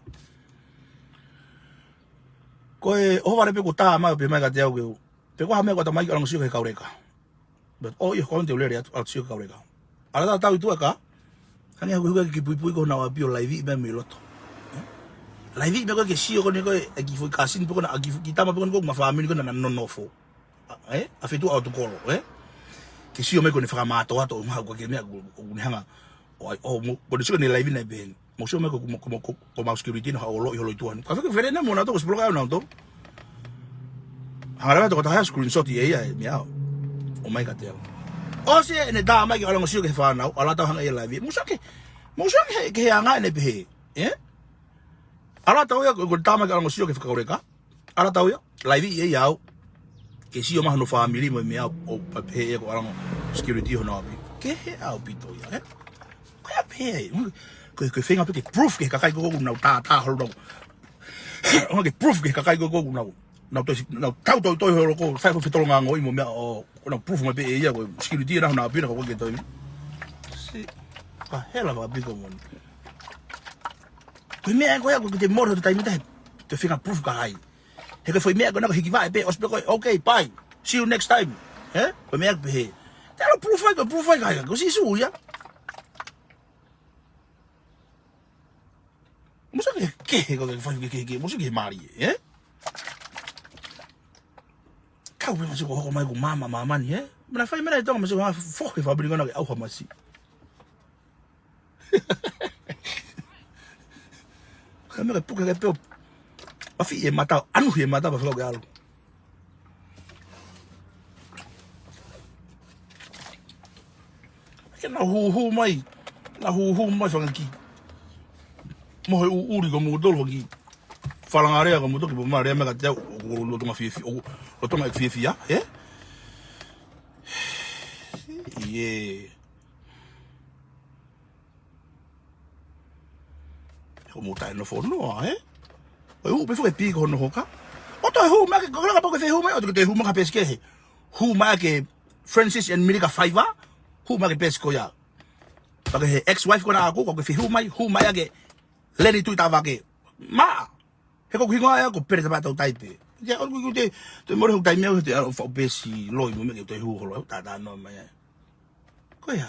Ko e ʻohovale pē kuo tā mai ʻo pehē mai kiate au ke u, pe ko e hā e meʻa kuo ʻatā mai ke u ʻalu ʻo sio ki he Kauleka. But, ʻo ʻio, ko au te u lele atu, ʻalu ʻo sio ki he Kauleka. ʻAlu tatau ʻi tuʻa e kā. Ange haku huka ki puipui ko nau apio laivi mea mei loto. Laivi mea ko e ke sio ko eni ko e ki fui kasini pe ko na ki fui ki tama pe ko eni ko ma family ko na na nonofo. ʻE, ʻa Fetuʻa ʻo Tukolo, ʻe? Ke sio mai ko eni fakamātoato ʻo maha ko ke mea ko, ko ne hanga. ʻO ai, ʻo mo, ko ne sio ne laivi na pen. Mo sio mai ko, ko, ko, ko, ko mau security na ha olo i holo i tuan. Ka feke fere na mo na to ko sploka na to. Hanga lava to ko ta ha screenshot ia ia, mea. ʻO mai ka te au. ʻOsi ʻene tā mai ke ʻalu ʻo sio ki he fānau, ʻalu ʻo tau hanga ia laivi. Mo sio ke, mo sio ke, ke he anga ʻene pehē, ʻe? ʻAlu ʻo tau ia ko, ko tā mai ke ʻalu ʻo sio ki he fakaʻuleka. ʻAlu ʻo tau ia, laivi ia ia au. Ke sio maha hono family mo e mea ʻo, ʻo pehē ia ko ʻalu ʻo security hono api. Kehe ʻaupito ia, ʻe? Ko ia pē, ko, ko e feinga pē ke proof ki he kakai ko ē ʻoku nau tātā holo nau. ʻO ke proof ki he kakai ko ē ʻoku nau. Nau toi, nau tau toi toi holo ko, fai ko fetolonga ngoi mo mea ʻo, ko nau proof mai pē ia ko, security na hono api na ko ke toi. Si, ka hela va piko mo. Ko e meʻa ko ia ko ke te moro te taimi tahe. Te feinga proof ka hai. He ko e foʻi meʻa ko ena ko hiki vaʻe pē, ʻosi pē ko e, okay, bye. See you next time. He? Ko e meʻa pē he. Te ʻalu proof ai, ko e proof ai ka hai, ko Sīsū ia. Mo sio ke, ke, he ko ke fai ke, ke, ke, mo sio ke mali, ʻe? Kau pē mo sio ko hoko mai ko mama, mama ni, ʻe? Mena fai mena i Tonga, mo sio ko ha fohe fabili ko na ke ʻauha masi. Ka mea ke puke ke peo. Afi e mata, anu he mata, pa feo ke alo. Ke na huhu mai, na huhu mai fanga ki. Mo he u uri ko mo tolo ki. Falangarea ko mo toki, po marea mea ka te au, o, o, lotonga fie fie, o, lotonga fie fia, ʻe? Ie. Ko mou taʻe nofo noa, ʻe? ʻOi, hū, pe fuke pī ko hono hoka. ʻO toe hū mai ke, ko laka pau ke fē hū mai, ʻo toe hū mai ka pēsi kehe. Hū mai ke Francis and Milika Faiva, hū mai ke pēsi ko ia. Pake he ex-wife ko na aku, ko ke fē hū mai, hū mai ke Leni Tui Tavake. Ma, he ko hingoa ia ko Pele Tapa Tau Taipe. Ia, ʻoku te, te more hu taimi au he te ʻalu ʻo faʻu pēsi loi mo mea ke toe hū holo, tātā noa mai ai. Ko ia.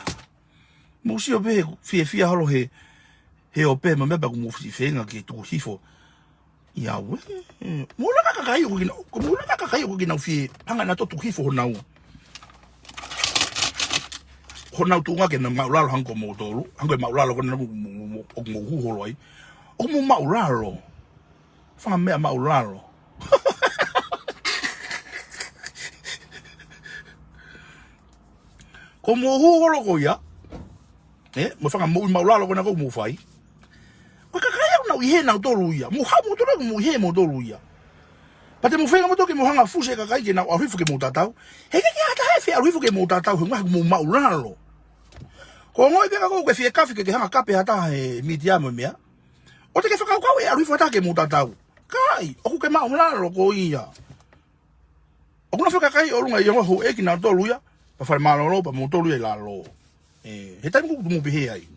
Mou sio pē he fiefia holo he, he ʻo pē mo mea pea ko mou fisi feinga ke tuku hifo. Ia ue. Mou laka kakai ʻoku kina, ko mou laka kakai ʻoku kina fie, hanga na to tuku hifo honau. Honau tuʻunga ke na maʻulalo hangē ko moutolu, hangē ko e maʻulalo ko na mo, mo, mo, ʻoku mou hū holo ai. ʻOku mou maʻulalo. Fanga meʻa maʻulalo. Ko mou hū holo ko ia. ʻE, mo fanga moʻui maʻulalo ko na ko mou fai. Ko e kakai ʻoku nau ʻi hē nautolu ia. Mou haʻu moutolu ʻoku mou ʻi hē moutolu ia. Pea te mou feinga moutolu ke mou hanga fusi e kakai ke nau ʻalu hifo ke mou tatau. He ke ke ata he fie ʻalu hifo ke mou tatau he ngaha mou maʻulalo. Ko ngoi peka ko ke fie kafi ke ke hanga kape hata he mītia mo e meʻa. ʻO te ke fakakaukau ʻe ʻalu hifo hata ke mou tatau. Kai, ʻoku ke maʻulalo ko ia. ʻOku na fakakai ʻolunga ia ngā houʻeiki nautolu ia, pea fale mālōlō, pea moutolu ia ʻi lalo. ʻE, he taimi kuo mou pehē ai.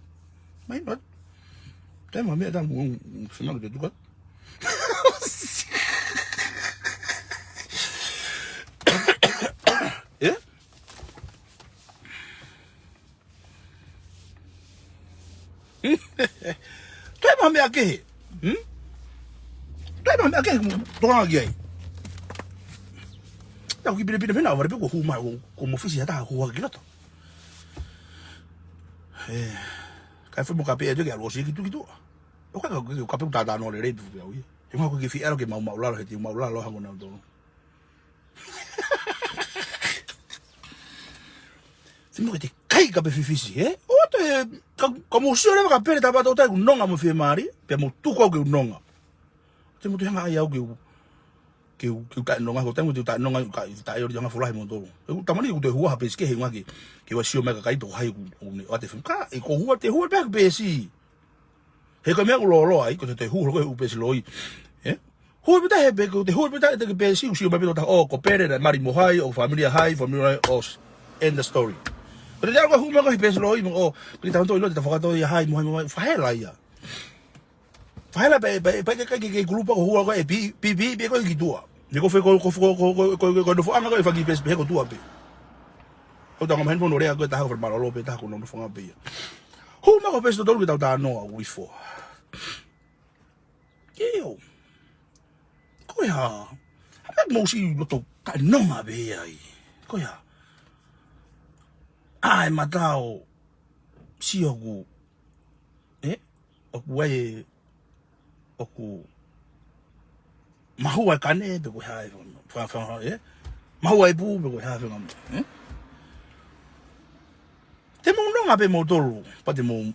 Mai, mai. Taimi meʻa taimi, mm, mm, sina ke tuka. ʻE? Toe maha meʻa kehe. Hmm? Toe maha meʻa kehe, mo tokanga ki ai. Tau ki pine pine pina, vare pe ko hū mai, ko, ko mo fisi hata hū hake ki loto. ʻE, kai fai mo kape ʻe te ke ʻalu ʻo sio ki tuʻa ki tuʻa. ʻO ka, ka, ka, kape ʻoku tātā noa lelei, pu, pu, au ia. He ngā ko ke fie ʻalu ke mau maʻulalo, he te mau maʻulalo, hango nau tolo. Te mo ke te kai kape fifisi, ʻe? ʻO te, ka, ka mo sio leva ka Pele Tapa Tau Taipe ʻoku nonga mo fiemālie, pea mo tuku au ke u nonga. Te mo te hanga ai au ke u, ke u, ke u taʻe nonga, ko taʻe mo te u taʻe nonga, ka, taʻe ori hanga folahi mo tolo. ʻE, tamani ʻoku te hua ha pēsi kehe ngā ke, ke ua sio mai ka kai toko hai ʻoku, ʻoku ne, ʻo te fim, ka, ʻe ko hua te hua pē ha pēsi. He ko e meʻa ʻoku lōloa ai, ko te te hū holo ko e ʻū pēsi loi. ʻE? Hū pē taha he pē, ko te hū pē taha he te ke pēsi, ʻoku sio mai pē taha, ʻo, ko Pele na mali mo hai, ʻo familia hai, familia hai, ʻo s-, end the story. Ko te te ʻalu ko e hū mai ko e pēsi loi, mo, ʻo, ko te taha toi lo, te taha fakatoi ia hai, mo hai, mo hai, fahela ia. Fahela pē, pē, pē, ke, ke, ke, kulupa ko hua ko e pi, pi, pi, pi, ko e ki tuʻa. Ni ko fe, ko, ko, ko, ko, ko, ko, ko, ko, nofo anga ko e faki pēsi, pē ko tuʻa pē. ʻO tanga mahen pono lea ko e taha ko fale mālōlō pē taha ko nau nofo anga pē ia. Ko u mako pesi totolu ke tau tā noa uifo. Kio. Ko e hā? Hapea mou si loto ka nonga pē ai. Ko e hā? Ai, matao. Si oku. E? Oku ai e, oku mahua e kane pe ko e hā e fa-, fa-, fa-, e? Mahua e pū pe ko e hā e fanga, e? Te mou nonga pē moutolu, pea te mou.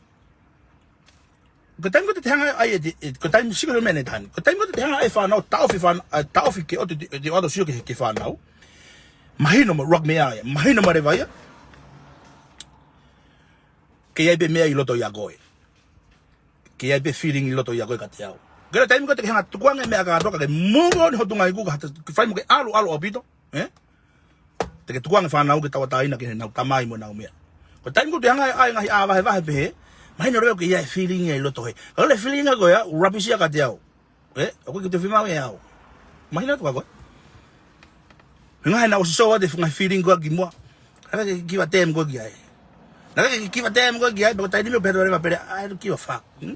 Ko e taimi ko ē te te hanga ai e te, e, ko e taimi siko he mene tani. Ko e taimi ko ē te te hanga ai e fānau, taʻofi fānau, a, taʻofi ke ʻoua te, te, te ʻoatu sio ki he, ki he fānau. Mahino mo e ʻuluaki meʻa ia, mahino mo e leva ia. Ke ʻi ai pē meʻa ʻi loto ʻia koe. Ke ʻi ai pē feeling ʻi loto ʻia koe kiate au. Ko e taimi ko ē te ke hanga tukuange meʻa kātoa ka ke move on ho tunga iku ka te fai mo ke ʻalu, ʻalu ʻaupito, e? Te ke tukuange fānau ke tauʻatāina ke nau tamai mo nau meʻa. Ko e taimi ko ē te hanga ai e ngaahi ʻā vahevahe pehē, mahino leva ke ʻi ai e feeling ia ʻi loto he. Ka lele feeling ia ko ia, rubbish ia kiate au. E, ʻoku ʻikai ke te fiemaʻu ʻe au. Mahino atu kia koe. He ngaahi naʻa ʻosi sio atu e ngaahi feeling ko ia kimuʻa. Naʻa ke kiva tem ko ia ki ai. Naʻa ke kiva tem ko ia ki ai, pea ko e taimi ʻoku pehē atu leva pele, I don't give a fuck. Hmm?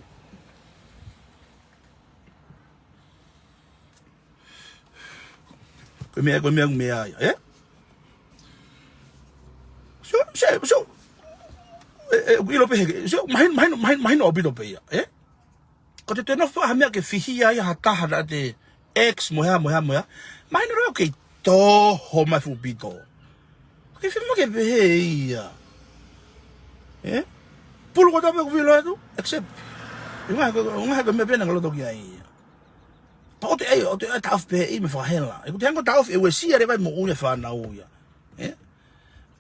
Ko e meʻa, ko e meʻa, meʻa ia, e? Sio, sio, sio. E, e, ʻilo pē he, sio, mahino, mahino, mahino, mahino ʻaupito pē ia, e? Ko te te nofo ha meʻa ke fihia ai ha taha naʻa te ex mo e hā, mo e hā, mo e hā. Mahino leva ʻoku kei toho mai fuʻu pito. ʻOku kei fiemaʻu ke pehē ia. E? Pulu kotoa pē ʻoku vilo atu, accept. ʻUhinga he ko, ʻuhinga he ko e meʻa pē naʻa ke loto ki ai ia. Pea ʻoua te ʻai, ʻoua te ʻai taʻofi pehē ia mei he fakahela. ʻOku te hanga ʻo taʻofi e uesia leva e moʻui e fānau ia. E?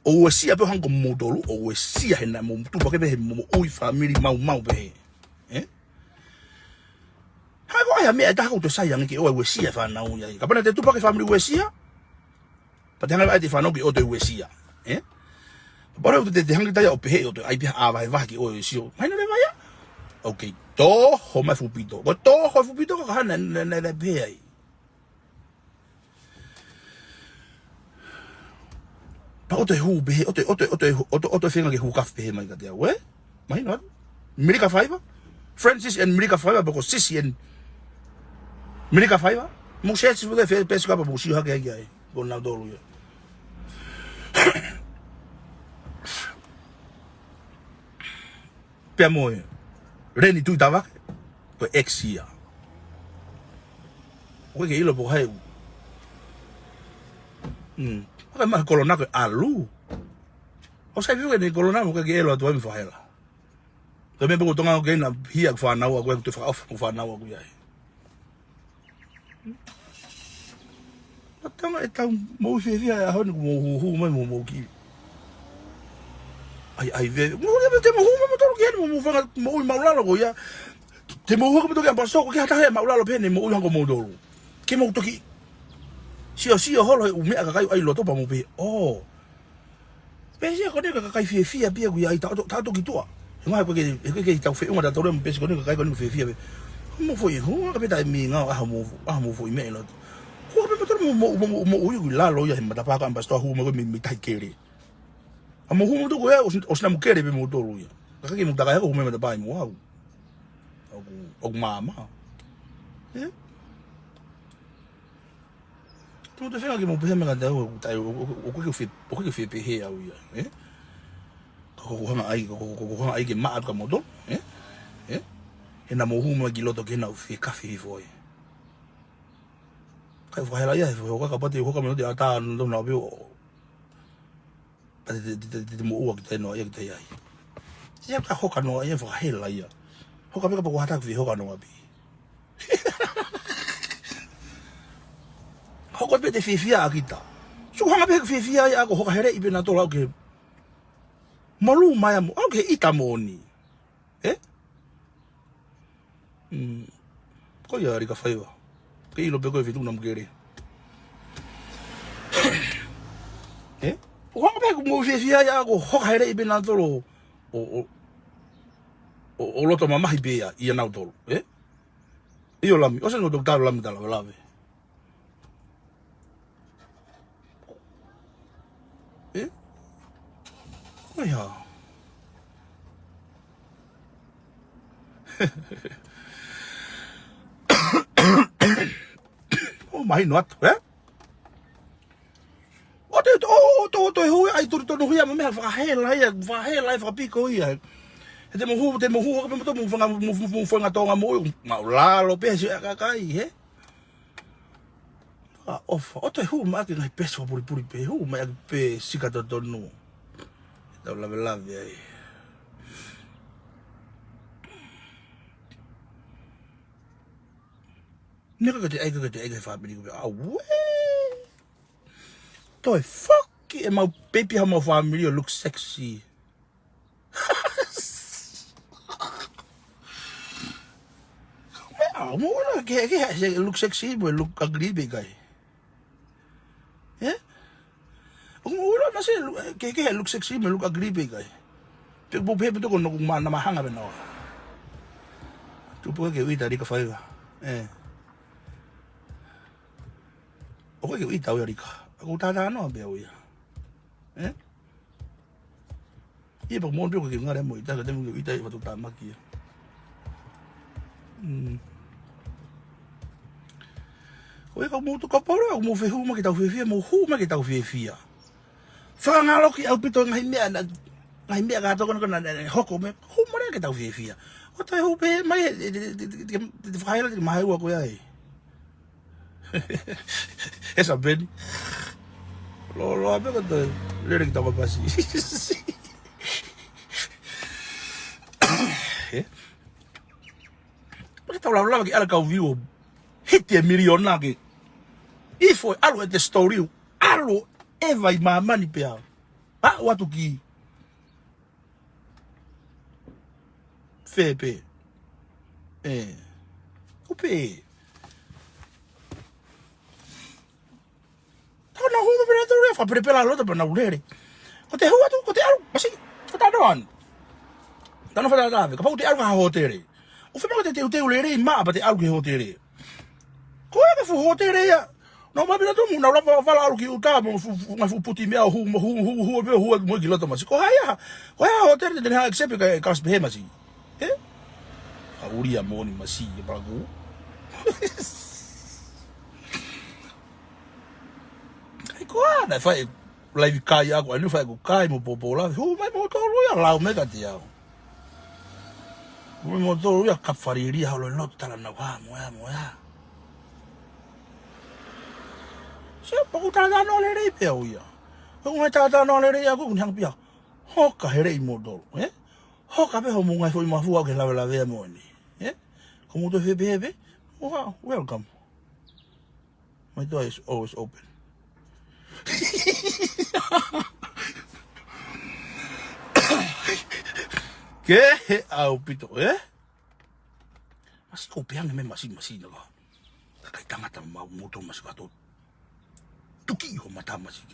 ʻO uesia pē ʻo hangē ko moutolu, ʻo uesia he naʻa mou tupu hake pē he mo-, moʻui family maumau pē he. E? Haʻu ko e ʻai ha meʻa ʻe taha ʻoku toe sai ange ke ʻoua ʻe uesia e fānau ia. Kapau naʻa te tupu hake family uesia, pea te hanga ʻo ʻai ʻete fānau ke ʻoua toe uesia. E? Kapau naʻa te, te hanga ʻe taha ʻo pehē ʻoua toe ʻai pē ha ʻā vahevahe ke ʻoua ʻe sio. Mahino leva ia. Okay, toho mai fuʻu pito. Ko toho fuʻu pito ko e hā naʻa, naʻa, naʻa, naʻa pehē ai. Pea ʻoua toe hū pehē, ʻoua toe, ʻoua toe, ʻoua toe, ʻoua toe, ʻoua toe feinga ke hū kafi pehē mai kiate au, e? Mahino atu. Milika Faiva? Francis and Milika Faiva, pe ko Sisi and Milika Faiva? Mou search pē he Facebook pea mou sio hake ai ki ai. Ko nautolu ia. Pea mo e Leni Tuʻitavake, ko e ex ia. ʻOku ʻikai ke ʻilo pe ko hai. Hmm. ʻOku ʻikai maʻu e kolona ko e ʻalu. ʻOku sai pē ko e kolona mo ʻikai ke ʻilo atu ai mei he fakahela. Ko e meʻa pē ko Tonga ʻoku ʻikai ke na hia ʻeku fānau ʻaʻaku, ʻoku toe fakaʻofa ʻeku fānau ʻaʻaku ia. Naʻa tau ʻi ai ʻetau moʻui fiefia he ʻaho ni kuo mou hūhū mai mo mou kiʻi ʻaiʻai veve. Mou lia pē te mou hū mai moutolu ki heni mo mou fanga moʻui māʻulalo ko ia. Te mou hū mai moutolu ki ʻApasitolo, ʻoku ʻikai ha taha ia māʻulalo pē ʻene moʻui hangē ko moutolu. Ke mou toki siosio holo he ʻū meʻa kakai ʻoku ʻi loto pea mou pehē, ʻō. Pesi ia ko eni ko e kakai fiefia pē ia ʻoku ʻi ai, taʻoto, taʻoto ki tuʻa. He ʻuhinga ko e, he ko e, ko e tau feʻunga tautolu mo pesi ko eni ko e kakai ko eni ʻoku fiefia pē. Mou foʻi hū, ka pē taimi ngā, ʻaho mou, ʻaho mou foʻi meʻa ʻi loto. Hū pē moutolu mo, mo, mo, moʻui ʻi lalo ia he matapā ko ʻApasitolo, hū mai ko e mei, mei tahi kele. ʻA mou hū moutolu ko ia, ʻosi, ʻosi namu kele pē moutolu ia. Ka ʻikai ke mou takai hake ʻo hū mai matapā ʻi muʻa au. ʻOku, ʻoku māmā. E? Te mou toe feinga ke mou pehē mai kiate au, ʻoku tai, ʻoku, ʻoku, ʻoku ʻikai ke fie, ʻoku ʻikai ke fie pehē au ia, e? Ka ʻoku ou hanga ai, ka ʻoku, ʻoku ou hanga ai ke maʻa atu kia moutolu, e? E? He naʻa mou hū mai ki loto ke nau fie kafi hifo ai. Kai fakahela ia, he hoka kapau te hoka mai loto ʻi ʻatā, nau pē ʻo Pea te, te, te, te, te moʻua ki tai noa ia ki tai ai. Ia ka hoka noa ia fakahela ia. Hoka pē kapau ko ha taha ʻoku fie hoka noa pē. Hoko pē te fiefia ʻa kita. Sio hanga pē he fiefia ia ʻaʻaku hoka heleʻi pē nautolu au ke. Molu mai amo, au ke ʻita moʻoni. E? Mm. Ko ia Lika Faiva. Ke ʻilo pē ko e fitu namu kele. E? ʻOku hanga pē ʻeku moʻui fiefia ia ʻaʻaku hoka heleʻi pē nautolu ʻo, ʻo, ʻo, ʻo loto mamahi pē ia, ia nautolu. E? ʻIo Lami, ʻosi nautolu tau Lami tala lawe. E? Ko e hā? ʻO mahino atu, ē? ʻO te, ʻo, ʻo, ʻo, ʻo toe hū ai turi tonu hia mo meʻa fakahela ia, fakahela ia, fakapiko ia. He te mo hū, te mo hū, ka pē mo to mo fanga, mo, mo, mo fanga Tonga mo, maʻulalo pē, si a kakai, he? Fakaʻofa, ʻo toe hū mai ki he ngaahi pesi fakapulipuli pē, hū mai ki he pē sika totonu. Tau lavelave ai. Neka ka te ʻai, ka te ʻai, ka fāmili ko pē, a ue. Toe foki e mau pepi ha mau fāmili ʻo look sexy. Meʻa, mo ʻona ke, ke, ke look sexy, mo look ugly pē kai. Ē? ʻO mo ʻona ma se lu-, ke, ke look sexy, mo look ugly pē kai. Pe, pe, pe, pe, toko no ma, na mahanga pē no. Tupu ke uita rika faiva. Ē. ʻO ke uita uia rika. Aku tata no pē uia. Ē? Ia pa mo pio ke ngare mo ita, ka te mo ke ita i fatu tamaki ia. Mm. Ko e ka mo tu ka polo, mo fehū mai ke tau fiefia, mo hū mai ke tau fiefia. Fakangaloki ʻaupito ngaahi meʻa na, ngaahi meʻa ka toko na, na, na, hoko mai, hū mai ke tau fiefia. ʻO toe hū pē mai, e, e, e, e, e, e, fakaila te mahaua ko ia e. Esa peni. Lo, lo, ape ko toe lele ki toko pasi. Ē? Pake tau laulava ki ala kau viu. Hiti e miliona ke. Ifo e ʻalu e te story. ʻAlu e vai māmani pea. A, ʻo atu ki. Fē pē. Ē. Kupe. Tau na hū pē na tau lea, fakapelepela loto pē na ulele. Ko te hū atu, ko te ʻalu, masi, fata doan. Tano fata dave, kapau te ʻalu ka hotele. ʻO fema ko te teuteu lele i maʻa pa te ʻalu ki hotele. Ko e ka fu hotele ia. Na ma pina tumu, na lava vala ʻalu ki uta, mo fu, fu, ngai fu puti meʻa, hū, mo hū, hū, hū, hū, hū, mo ki loto masi. Ko hai ia, ko hai hotele te ne ha accept ka, ka spe he masi. Ē? Ka uri a moni masi, e palaku. Kai koa, na fai, laivi kai aku, anu fai ku kai mo popola, hū mai mo tolu ia, lau me ka te au. Mo mo tolu ia, ka fariria, holo loto tala na wa, mo ia, mo ia. Se, paku tala no lele i pea uia. Ko ngai tala no lele i aku, ni hang pia. Hoka hele i mo tolu, ē? Hoka pē ho mo ngai fo i mafua ke lavelave a mo ni, ē? Ko mo to fepe hepe, wa, welcome. My door is always open. Ke he ʻaupito, ē? Masi ko peange me masi, masi na ka. Ka kai tangata mau moto masi ka to. Tuki ho mata masi.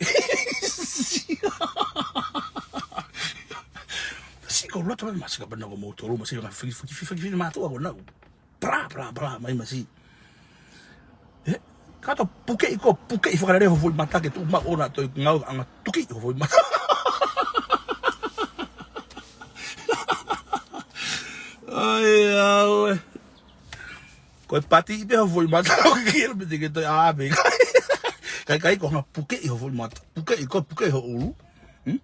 Masi ko loto me masi ka pena ko moto, masi ka fiki, fiki, fiki, fiki, fiki, matua ko nau. Pra, pra, pra, mai masi. Ē, ka to puke i ko, puke i fakalele ho foʻi mata ke tu ma ona to ngau anga tuki ho foʻi mata. Ai, au, ē. Ko e pati i pe ho foʻi mata, o ke kilo piti ke to a pe. Kai, kai ko nga puke i ho foʻi mata. Puke i ko, puke i ho ulu. Hmm?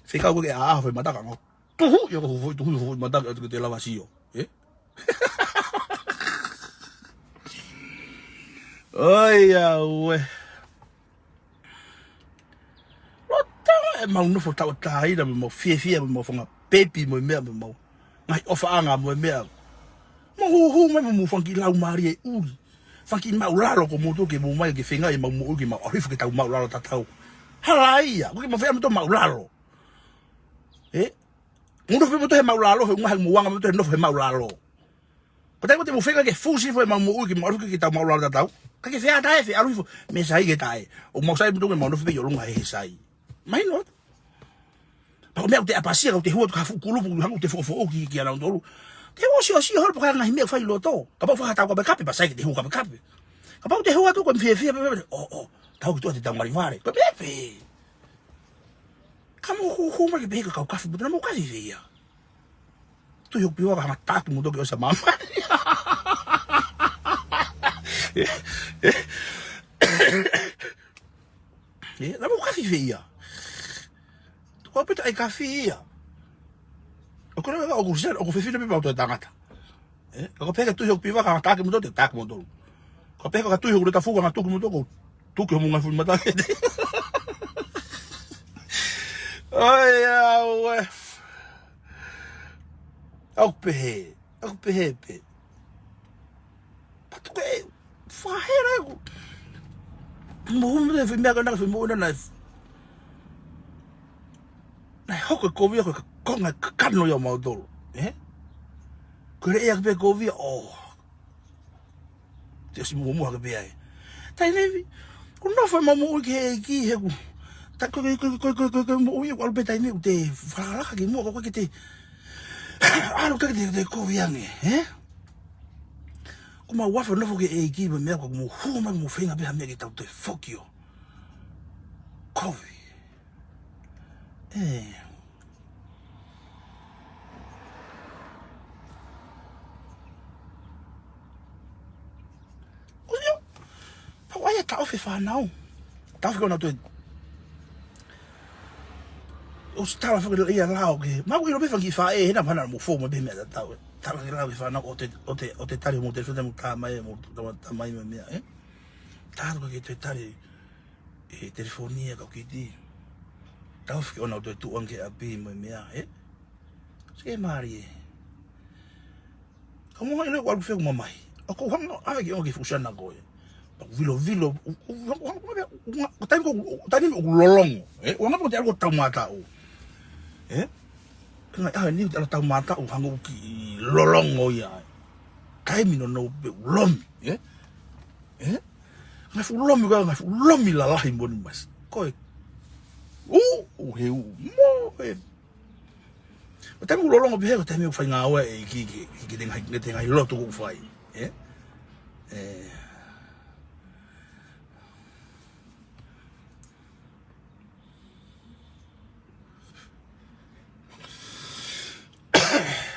Fika ko ke a ho foʻi mata ka nga. Tuhu, i ho foʻi, tuhu, ho foʻi mata ke atu ke te lava sio. Ē? Oi, au, ē. Lota, e mau nofo tau taina, mo mau fiefia, mo mau fanga pepi, mo e meʻa, mo mau. Ngai ʻofaʻanga, mo e meʻa. Mo huhu, mo, mo, mo fanga kiʻi lau mali e uli. Fanga kiʻi maʻulalo ko moto ke mo mai ke fenga e mau moʻui ke mau ʻahifu ke tau maʻulalo tatau. Hala ia, ko ke mau fea mo to maʻulalo. Ē? Mo nofo mo to he maʻulalo, he unga he mo anga mo to he nofo he maʻulalo. Ko tai mo te mo fenga ke fusi fo e mau moʻui ke mau ʻalu ke tau maʻulalo tatau. Ka ke fea tae, fea ʻalu fo, me sai ke tae. ʻO mau sai mo to ke mau nofo pe i ʻolunga he sai. Mahino. Pau meʻa ʻoku te ʻapasia, ka ʻoku te hua tu ka fuʻu kulupu, hangu te foʻofoʻo ki, ki ana tolu. Te hua sio, sio holo paka ngaahi meʻa fai loto. Kapau faka tau kapekape, pa sai ke te hua kapekape. Kapau te hua tu ko fiefia, pe, pe, pe, o, o. Tau ki tua te tau ngali vale. Ko meʻa pe. Ka mo huhu mai ke pehē ka kau kafi, puta na mo kafi fea. tuʻi hoku piva ka hanga taki mo toki ʻosi ʻa māmani. ʻE, ʻe, ʻe, naʻa mo kafi fē ia. Ko pita ai kafi ia. ʻOku ʻikai ko e Kalisitiane, ʻoku fefine pē mautolu e tangata. ʻE, ka ko e pehē ke tuʻi hoku piva ka hanga taki mo toki, taki mo toki. Ka pehē ka tuʻi hoku leta fuka ka tuki mo toki, tuki homo ngaahi fuʻu mata. ʻOi, ʻauē. ʻOku pehē, ʻoku pehē pē. Pea tuku e, fahera ʻeku. Mo humi le fai meʻa ka na fai mo na na. Naʻe hoko e kovi ko e konga kakano ia mautolu. ʻE? Ko e ʻea pē kovi, ʻo. Te ʻosi muʻomuʻa ke pea ai. Taimi ni, ʻoku nofo mo moʻui ki he ʻEiki he ʻoku. Ta ko, ko, ko moʻui ʻoku ʻalu pē taimi ʻoku te fakalaka ki muʻa ko ke te. ʻAlu ke te, te kovi ange, ʻe? Ko mau afa nofo ki he ʻEiki mo e meʻa ko mo hū mai mo feinga pē ha meʻa ke tau te foki ʻo. Kovi. ʻE. ʻOsi ʻio. Pau ai e taʻofi e fānau. Taʻofi ko na toe. ʻOsi tala foki ia lao ke. Mau ʻilo pē fanga kiʻi faʻē, he naʻa mo hana mo fou mo pē meʻa tatau. Tala ke lao ke fānau ʻo te, ʻo te, ʻo te tali mo telefoni mo tamai, mo tamai mo meʻa, ʻe? Tala ko ke toe tali. ʻE telefoni ia ka kiti. Taʻofi ke ʻoua toe tuʻu ange ki ʻapi mo e meʻa, ʻe? Sike mālie. Ka mo ngai leo ʻalu fē ʻoku mamahi. ʻOku hanga ʻave ke ʻoua ke fusiana koe. Pea vilo vilo, ʻo, ʻo, ʻo, ʻo, ʻo, ʻo, taimi ko, ʻo, taimi ʻoku lolongo, ʻe? ʻOua ngā pō te ʻalu ʻo taumātaʻu. ʻE? Ka ngai ʻave ni te ʻalu taumātaʻu hangē ʻoku kiʻi lolongo ia. Taimi nounou pē ʻoku lomi, ʻe? ʻE? Ngaahi fuʻu lomi, ka ngaahi fuʻu lomi lalahi mo ni masi. Ko e. ʻU, ʻu he ʻu, mo e. Ko e taimi ʻoku lolongo pē he, ko e taimi ʻoku fai ngāue e ʻEiki ki, ki, ki te ngaahi, ki te ngaahi lotu ʻoku fai. ʻE? ʻE.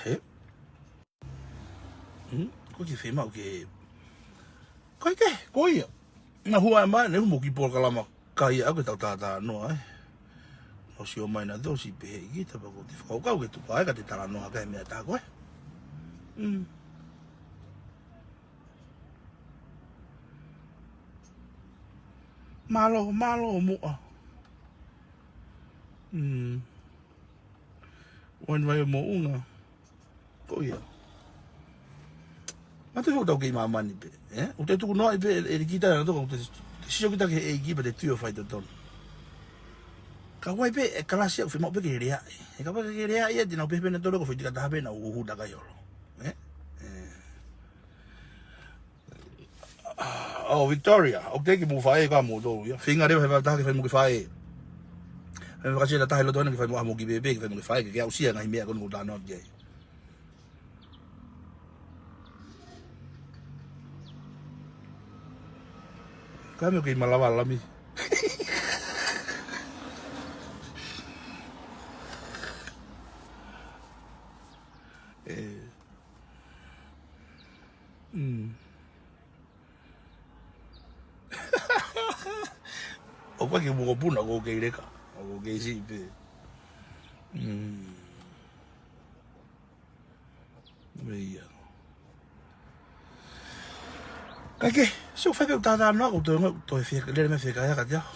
ʻE? Hmm? Ko e kiʻi fiemaʻu ke. Ko e ke, ko ia. Naʻa hua mai, ne mo kiʻi polokalama kai ʻaku ke tau tātānoa, ʻe. ʻOsi ō mai naʻa te ʻosi pehē ki ta pea ko te fakakaukau ke tuku ai ka te talanoa kai meʻa tā koe. Hmm. Mālō, mālō muʻa. Hmm. Uan vai mo unga. Ko ia. Ma te fou tau kei māmani pē, ʻe? ʻOku te tuku noa i pē, ʻe, ʻe kita na toko, ʻoku te, te sio kita ki he ʻEiki pea te tui ʻo fai totonu. Ka wai pē, ʻe kalasi ʻoku fiemaʻu pē ke leaʻi. ʻE ka pē ke leaʻi, ʻe te nau pehē pē na tolo ko fai tika taha pē na uhu takai holo. ʻE? ʻE. ʻO Victoria, ʻoku te ki mo faʻē ka mo tolu ia. Feinga leva he fakataha ke fai mo ke faʻē. He fakasi e taha loto ana ke fai mo a mo ki pēpē, ke fai mo ke faʻē, ke ke aʻusia ngaahi meʻa ko eni ʻoku tānoa ki ai. Ka me ke malava lami. ʻE. Mm. ʻOku ʻikai ke mokopuna, ʻoku kei leka, ʻoku kei siʻi pē. Mm. Meʻa ia. Kae kehe, sio fai pē ʻoku tātānoa, ʻoku toe ngā, toe fie, lele meʻa fie kai aka te aho.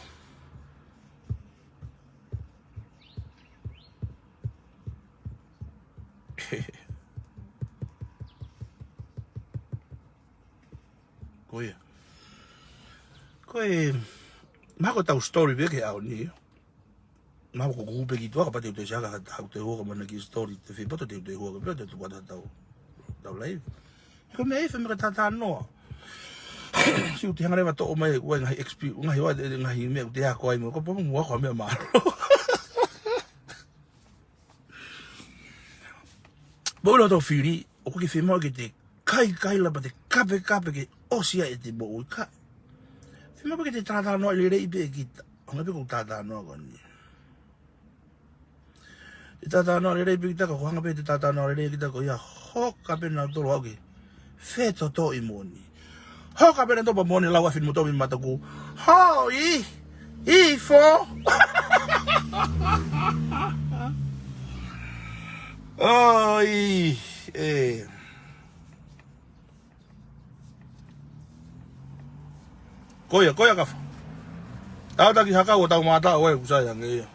Ko ia. Ko e, mahalo ko e tau story pē ke ʻaho ni. Mahalo ko kuku pē ki tuʻa, kapau te u toe saka, ha tau te huaka mana ki story, te fie poto te u toe huaka pē, te tuku atu tau, tau live. Ko e meʻa ʻe fai meʻa ka tātānoa. Siʻu te hanga leva toʻo mai, ua ngaahi exp-, ngaahi ua, ngaahi meʻa ʻoku te ako ai mo, ko papa mo ako meʻa mālō. Mo ʻilo tau fili, ʻoku ke fiemaʻu ke te kai kai lava te kape kape ke ʻosi ai ʻe te moʻui ka. Fiemaʻu ke te tātānoa lelei pē kita. ʻOnga pē ko tātānoa ko eni. Te tatano lelei pē kita ko, ko hanga pē te tatano lelei kita ko ia, hoka pē nautolu ʻo ʻoke. Fetotoʻi moʻoni. Hoka pē nautolu pea moʻoni lau afi mo tomi mataku. Hoi! Ifo! Oi! E. Ko ia, ko ia kafa. Tau taki hakau ʻo tau mata ʻo e kusai ange ia.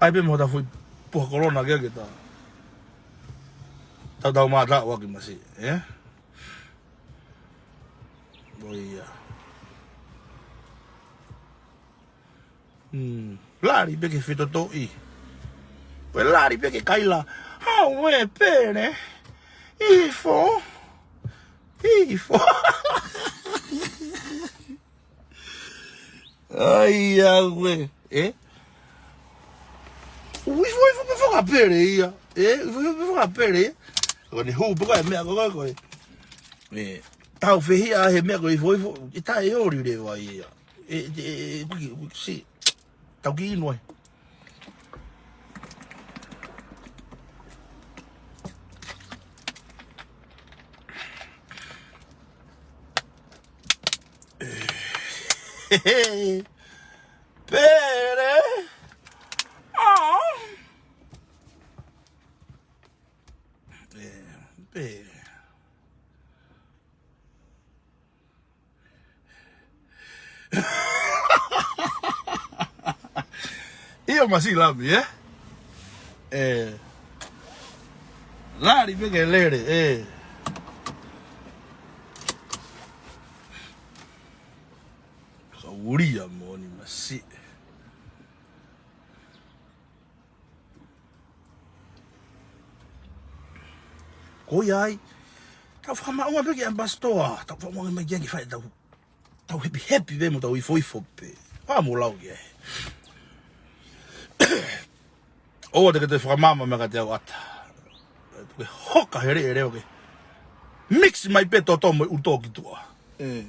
ʻAi pē mo ta fui puha kolona kia kita. Tau tau mata ʻo aki masi, e? Ko ia. Hmm. Lali pē ke fetotoʻi. Pea lali pē ke kaila. Hau e Pele. Ifo. Ifo. ʻAi, ʻa ue. E? Ifo, ifo, ifo, ka Pele ia. E? Ifo, ifo, ifo, ka Pele ia. Ko ʻene hū pē ko e meʻa ko e, ko e. E. Tau fehiʻa he meʻa ko e ifo, ifo. ʻE taʻeʻoli leva ia. E, e, e, kuki, kuki, si. Tau ki inu ai. Pele. Oh. E, pele. ʻIo masi Lami, e? E. Lali pē ke lele, e. Ka ulia moʻoni masi. Ko ia ai, tau fakamaʻunga pē ki ʻambasitoa, tau fakamaʻunga mai ki ai ki fai tau, tau hepihepi pē mo tau ifoifo pē. Pea mo lau ki ai. ʻOua te ke toe fakamaama mai kiate au ʻata. Ke hoka hele ʻe leo ke. Mix mai pē toto mo e ʻuto ki tuʻa. E.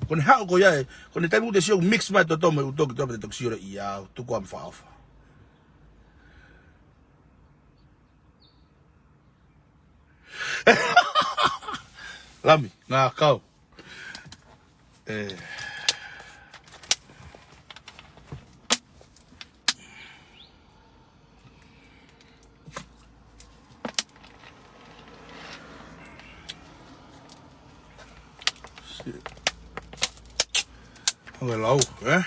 Ko ʻene haʻu ko ia e, ko ʻene taimi ʻoku te sio mix mai toto mo e ʻuto ki tuʻa pea te toki sio leva ia, tuku ʻa e fakaʻofa. Lami, ngā kau. E. Shit. Ange lau, e?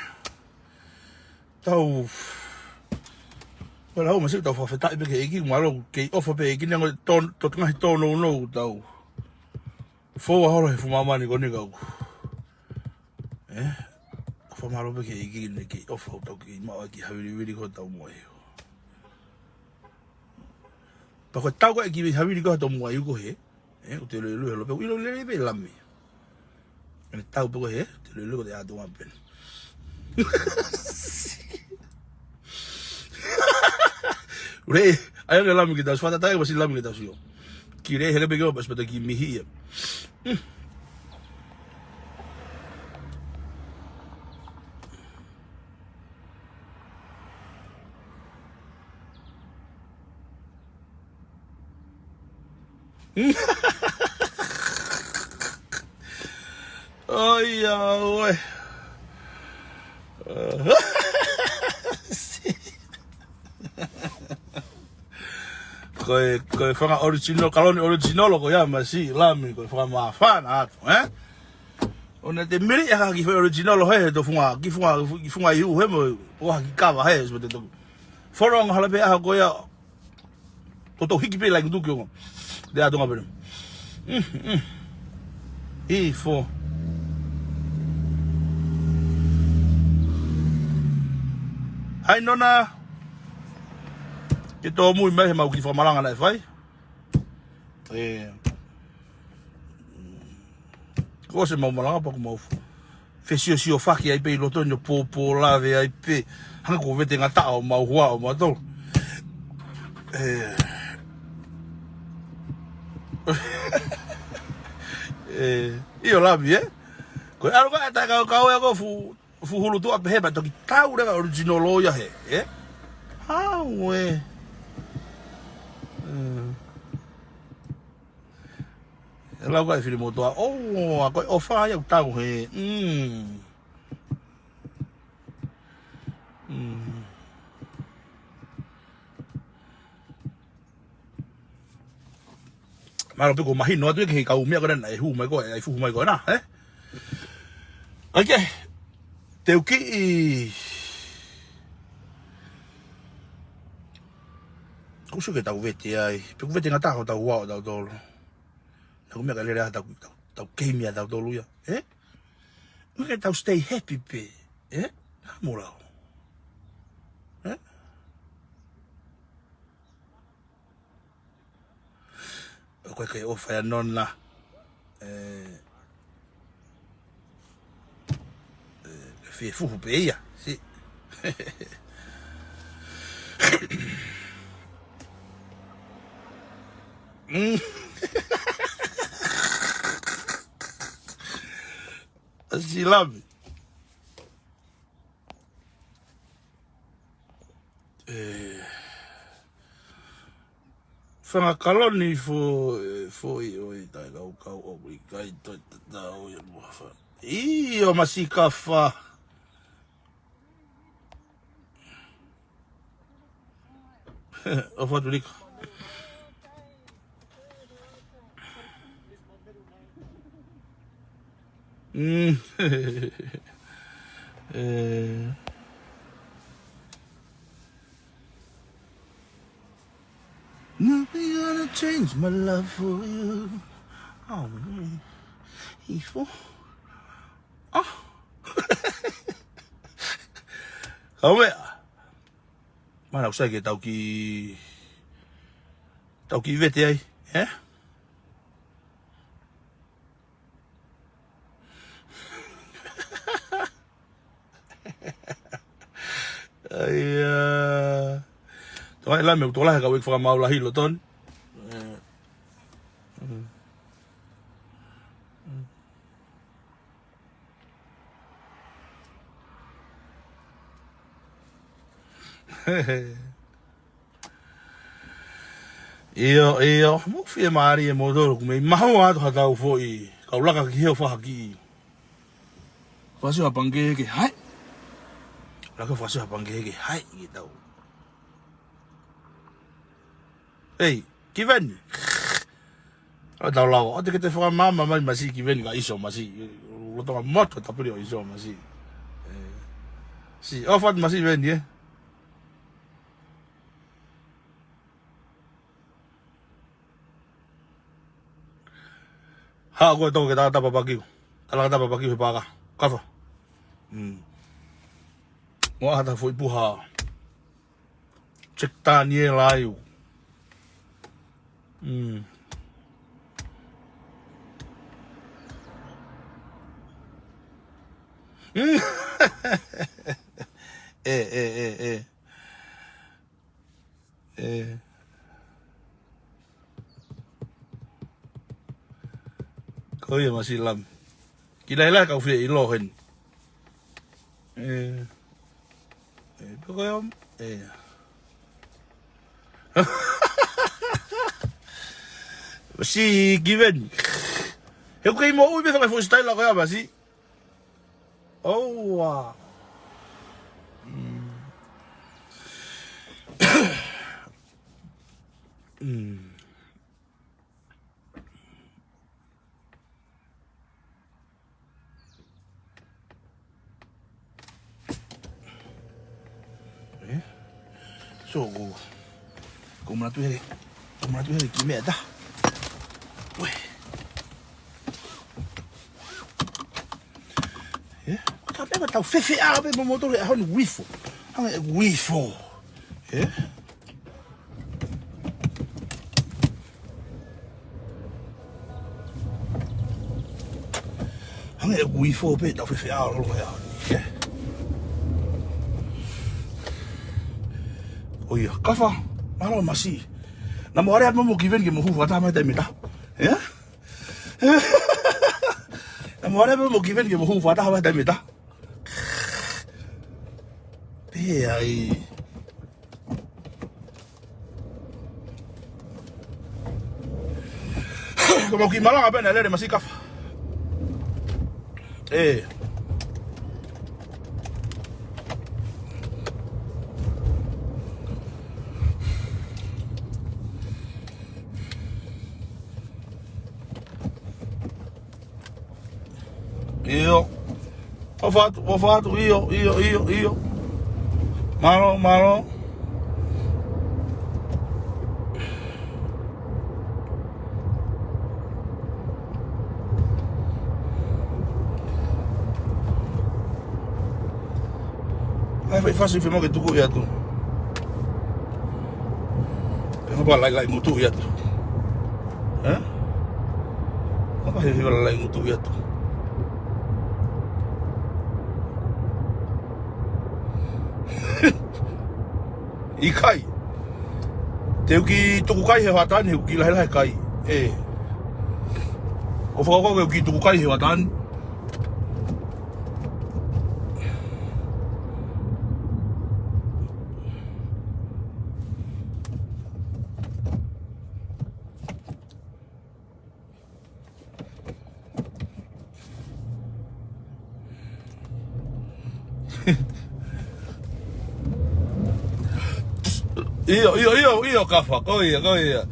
Tau. Well, hau masi tau fakafetaʻi pē ki he ʻEiki, mālō kei ʻofa pē ʻEiki, neongo tō, tō ngaahi tōnounou tau. Fou a holo he fuʻu māmani ko eni kau. E? Ko fakamālō pē ki he ʻEiki ne kei ʻofa ʻo tau kei maʻu ai ki he havili ko ʻetau moʻui. Pea ko e tau ko e ki he havili ko ʻetau moʻui ko he. E, ʻoku te lelue holo pē, ʻilo lelei pē Lami. ʻEne tau pē ko he, te lelue ko te ʻātunga pē. Ule, ʻai ange Lami ke tau si fata tai, masi Lami ke tau sio. Ki le hele pē ke o, pas pata ki mihi ia. ʻOi, ʻa ue. Ko e, ko e fanga original, kaloni original ko ia masi Lami, ko e fanga māfana atu, e? ʻOua te mili ʻe ha ki fai original he, he to funga, ki funga, ki funga iu he mo, ʻo ha ki kava he, so te to. Foronga hala pē ʻaho ko ia, to to hiki pē lai kutu ki ongo. Te ʻātunga pē. Mm, mm. Ifo. Hai nona. Ke tōmui mai he mau ki fakamalanga naʻe fai. E. Ko se mau malanga pea ko mau fesiosiofaki ai pē ʻi loto ni ʻo pōpō lave ai pē. Hanga ko vete ngata ʻo mau hua ʻo mau tolu. E. E. ʻIo Lami, e? Ko e ʻalu ka e taʻe kau kau e ko fu Fuhulu tuʻa pehē pea toki tau leva original ia he, e? Hau e. Mm. E lau ka e fili motoa. Oh, a ko e ʻofa ia ʻoku tau he. Mm. Mm. Mālō pē kuo mahino atu ia ki he kau meʻa ko ena naʻe hū mai ko ē, ʻai fuhu mai ko ena, ē? ʻAi ke, te u kiʻi, ʻoku sio ke tau vete ai, pe ʻoku vete ngata hotau ua ʻo tautolu. Naʻa ko e meʻa ka lele ʻa tau, tau, tau keimi ʻa tautolu ia, ē? Meʻa ke tau stay happy pē, ē? Naʻa mo lau. Ē? ʻOku ʻikai ke ʻofa ia nona. Ē, ē, fie fuhu pē ia. Si. Mm. Si lami. Ē, fanga kaloni fo, ē, foʻi ʻo e taʻekaukau ʻoku ʻikai toe tatau ia mo ha fa. ʻIo, Masikafa. ʻOfa atu Lika. Mm. Ē. Nothing gonna change my love for you. Oh, man. Ifo. Ah. Kau meʻa. Mana ʻoku sai ke tau kiʻi, tau kiʻi vete ai, ē? ʻAi, ā. Tō ai la me u tō lahi ka u ʻeku fakamaau lahi lo ton. Ē. Mm. Mm. ʻIo, ʻio, mou fiemālie moutolu, ʻoku mei mahuʻinga atu haʻatau foʻi, kau laka ki hē ʻo fakakiʻi. Fakasio ha pangikē ke hai. Laka fakasio ha pangikē ke hai, ke tau. Ei, Kiveni. ʻO tau lau, ʻoua te ke toe fakamaama mai Masi Kiveni ka ʻiso Masi. Lolotonga motu e tapili ʻo ʻiso Masi. Ē. Si, ʻofa atu Masi Veni, ē. Haʻu koe toko ke tangata papakiu. Tangata papakiu he paka. Kafa. Mm. Mo ʻata foʻi puha. Jack Daniel ai u. Mm. Mm. Ē, ē, ē, ē. Ē. Ko ia Masi Lami. Kiʻi lahi lahi kau fie ʻilo heni. Ē. Ē, pe ko ia, ē. Masi Kiveni. He ʻoku kei moʻui pē fanga foʻi sitaila ko ia Masi. ʻOua. Mm. Mm. Ē? So, ko, ko manatu hele, ko manatu hele ki meʻa ta. Ue. Ē? Ka pē ka tau fefeʻao pē mo moutolu he ʻaho ni uifo. Hanga e uifo. Ē? Hanga e uifo pē tau fefeʻao lolo he ʻaho ni, ē? ʻO ia, kafa, mālō Masi. Naʻa mo ʻalu pē mo Kiveni ke mo hū fakataha mai taimi ʻe taha. Ē? Naʻa mo ʻalu pē mo Kiveni ke mo hū fakataha mai taimi ʻe taha. Pea ai. Ko mau ki malanga pē naʻe lele masiʻi kafa. ʻE. ʻIo. ʻOfa atu, ʻofa atu, ʻio, ʻio, ʻio, ʻio. Mālō, mālō. ʻAi, fai fasi fē mau ke tukuʻi atu. ʻE, ngapa laʻi, laʻi ngutuʻi atu. ʻE? Ngapa he, he laʻi ngutuʻi atu. ʻIkai. Te u kiʻi tuku kai he hoʻatā ni, he ʻoku kiʻi lahilahi kai. ʻE. ʻOku ou fakakaukau ke u kiʻi tuku kai he hoʻatā ni. ʻIo, ʻio, ʻio, ʻio, kafa, ko ia, ko ia.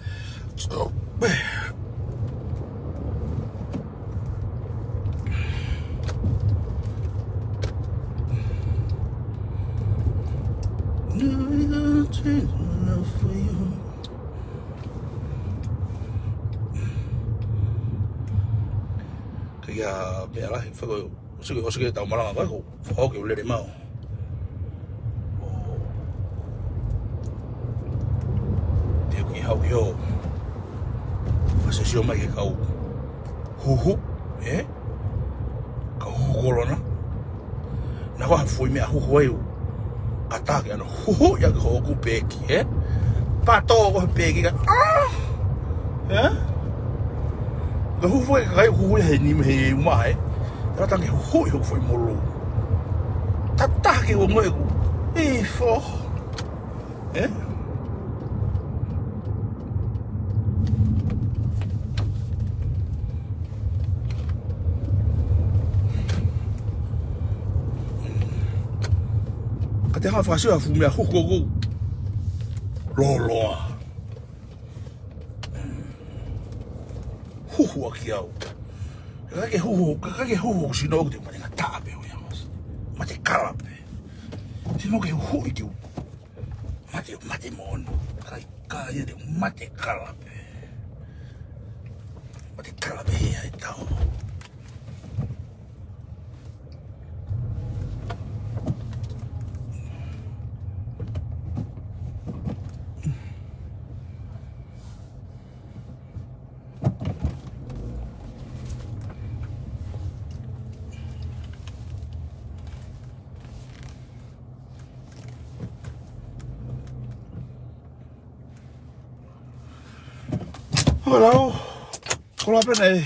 Ka ia, meʻa lahi, fako, ʻosi ke, ʻosi ke tau malanga ko ē, ko, fako ke u lele mau. ʻO, te u kiʻi hau ki hoʻo. Fai sio mai ki he kau huhu, ē? Kau huhu kolona. Naʻa ko ha foʻi meʻa huhu ai ʻo ʻatā ke ʻalu ʻo huhu ia ki hoku peki, ē? Pato ko he peki ka, ah! Ē? Ka huhu e kakai huhu ia he nima he uma, ē? Ka tangi huhu ʻi hoku foʻi molo. Tataki ʻo ngoe ku. ʻIfo. Ē? Ka te hanga fakasio ha fuʻu meʻa huhu ʻoku loloa. Huhu ʻaki au. Ka ke huhu, ka ke huhu ʻoku sino ʻoku te mate ngata pē ʻo ia mas. Mate kala pē. Te mau ke huhu ʻi ke u. Mate, mate moʻoni. Kai, kai ia te mate kala pē. Mate kala pē he ai tau. Hello. Koloa pē naʻe.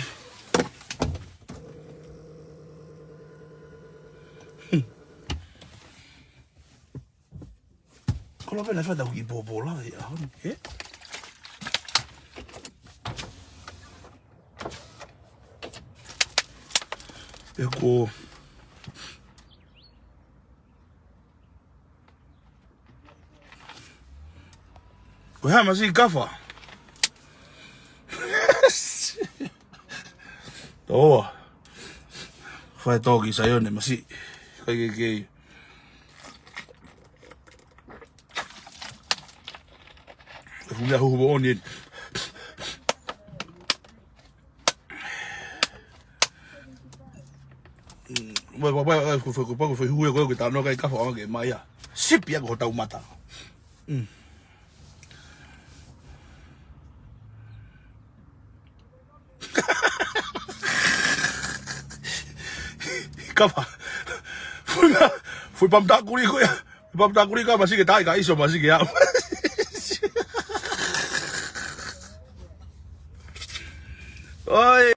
Koloa pē naʻe fai tau ki pōpō la, ē, ʻaho ni, ē? Pea ko Ko e hā masiʻi kafa? Toa. Fai tō ki Saione masiʻi. Kai ke kei. Fuʻu meʻa huhu moʻoni eni. Mm, ua, ua, ua, ko, ko, ko, ko, ko, huhu ia ko ē ke tano kai kafa ʻo ange mai ia. Sipi ia ko hotau mata. Mm. Kafa. Fui na, fui pam takuri ko ia. Pam takuri ka masiʻi ke tai ka iso masiʻi ke au. Oi.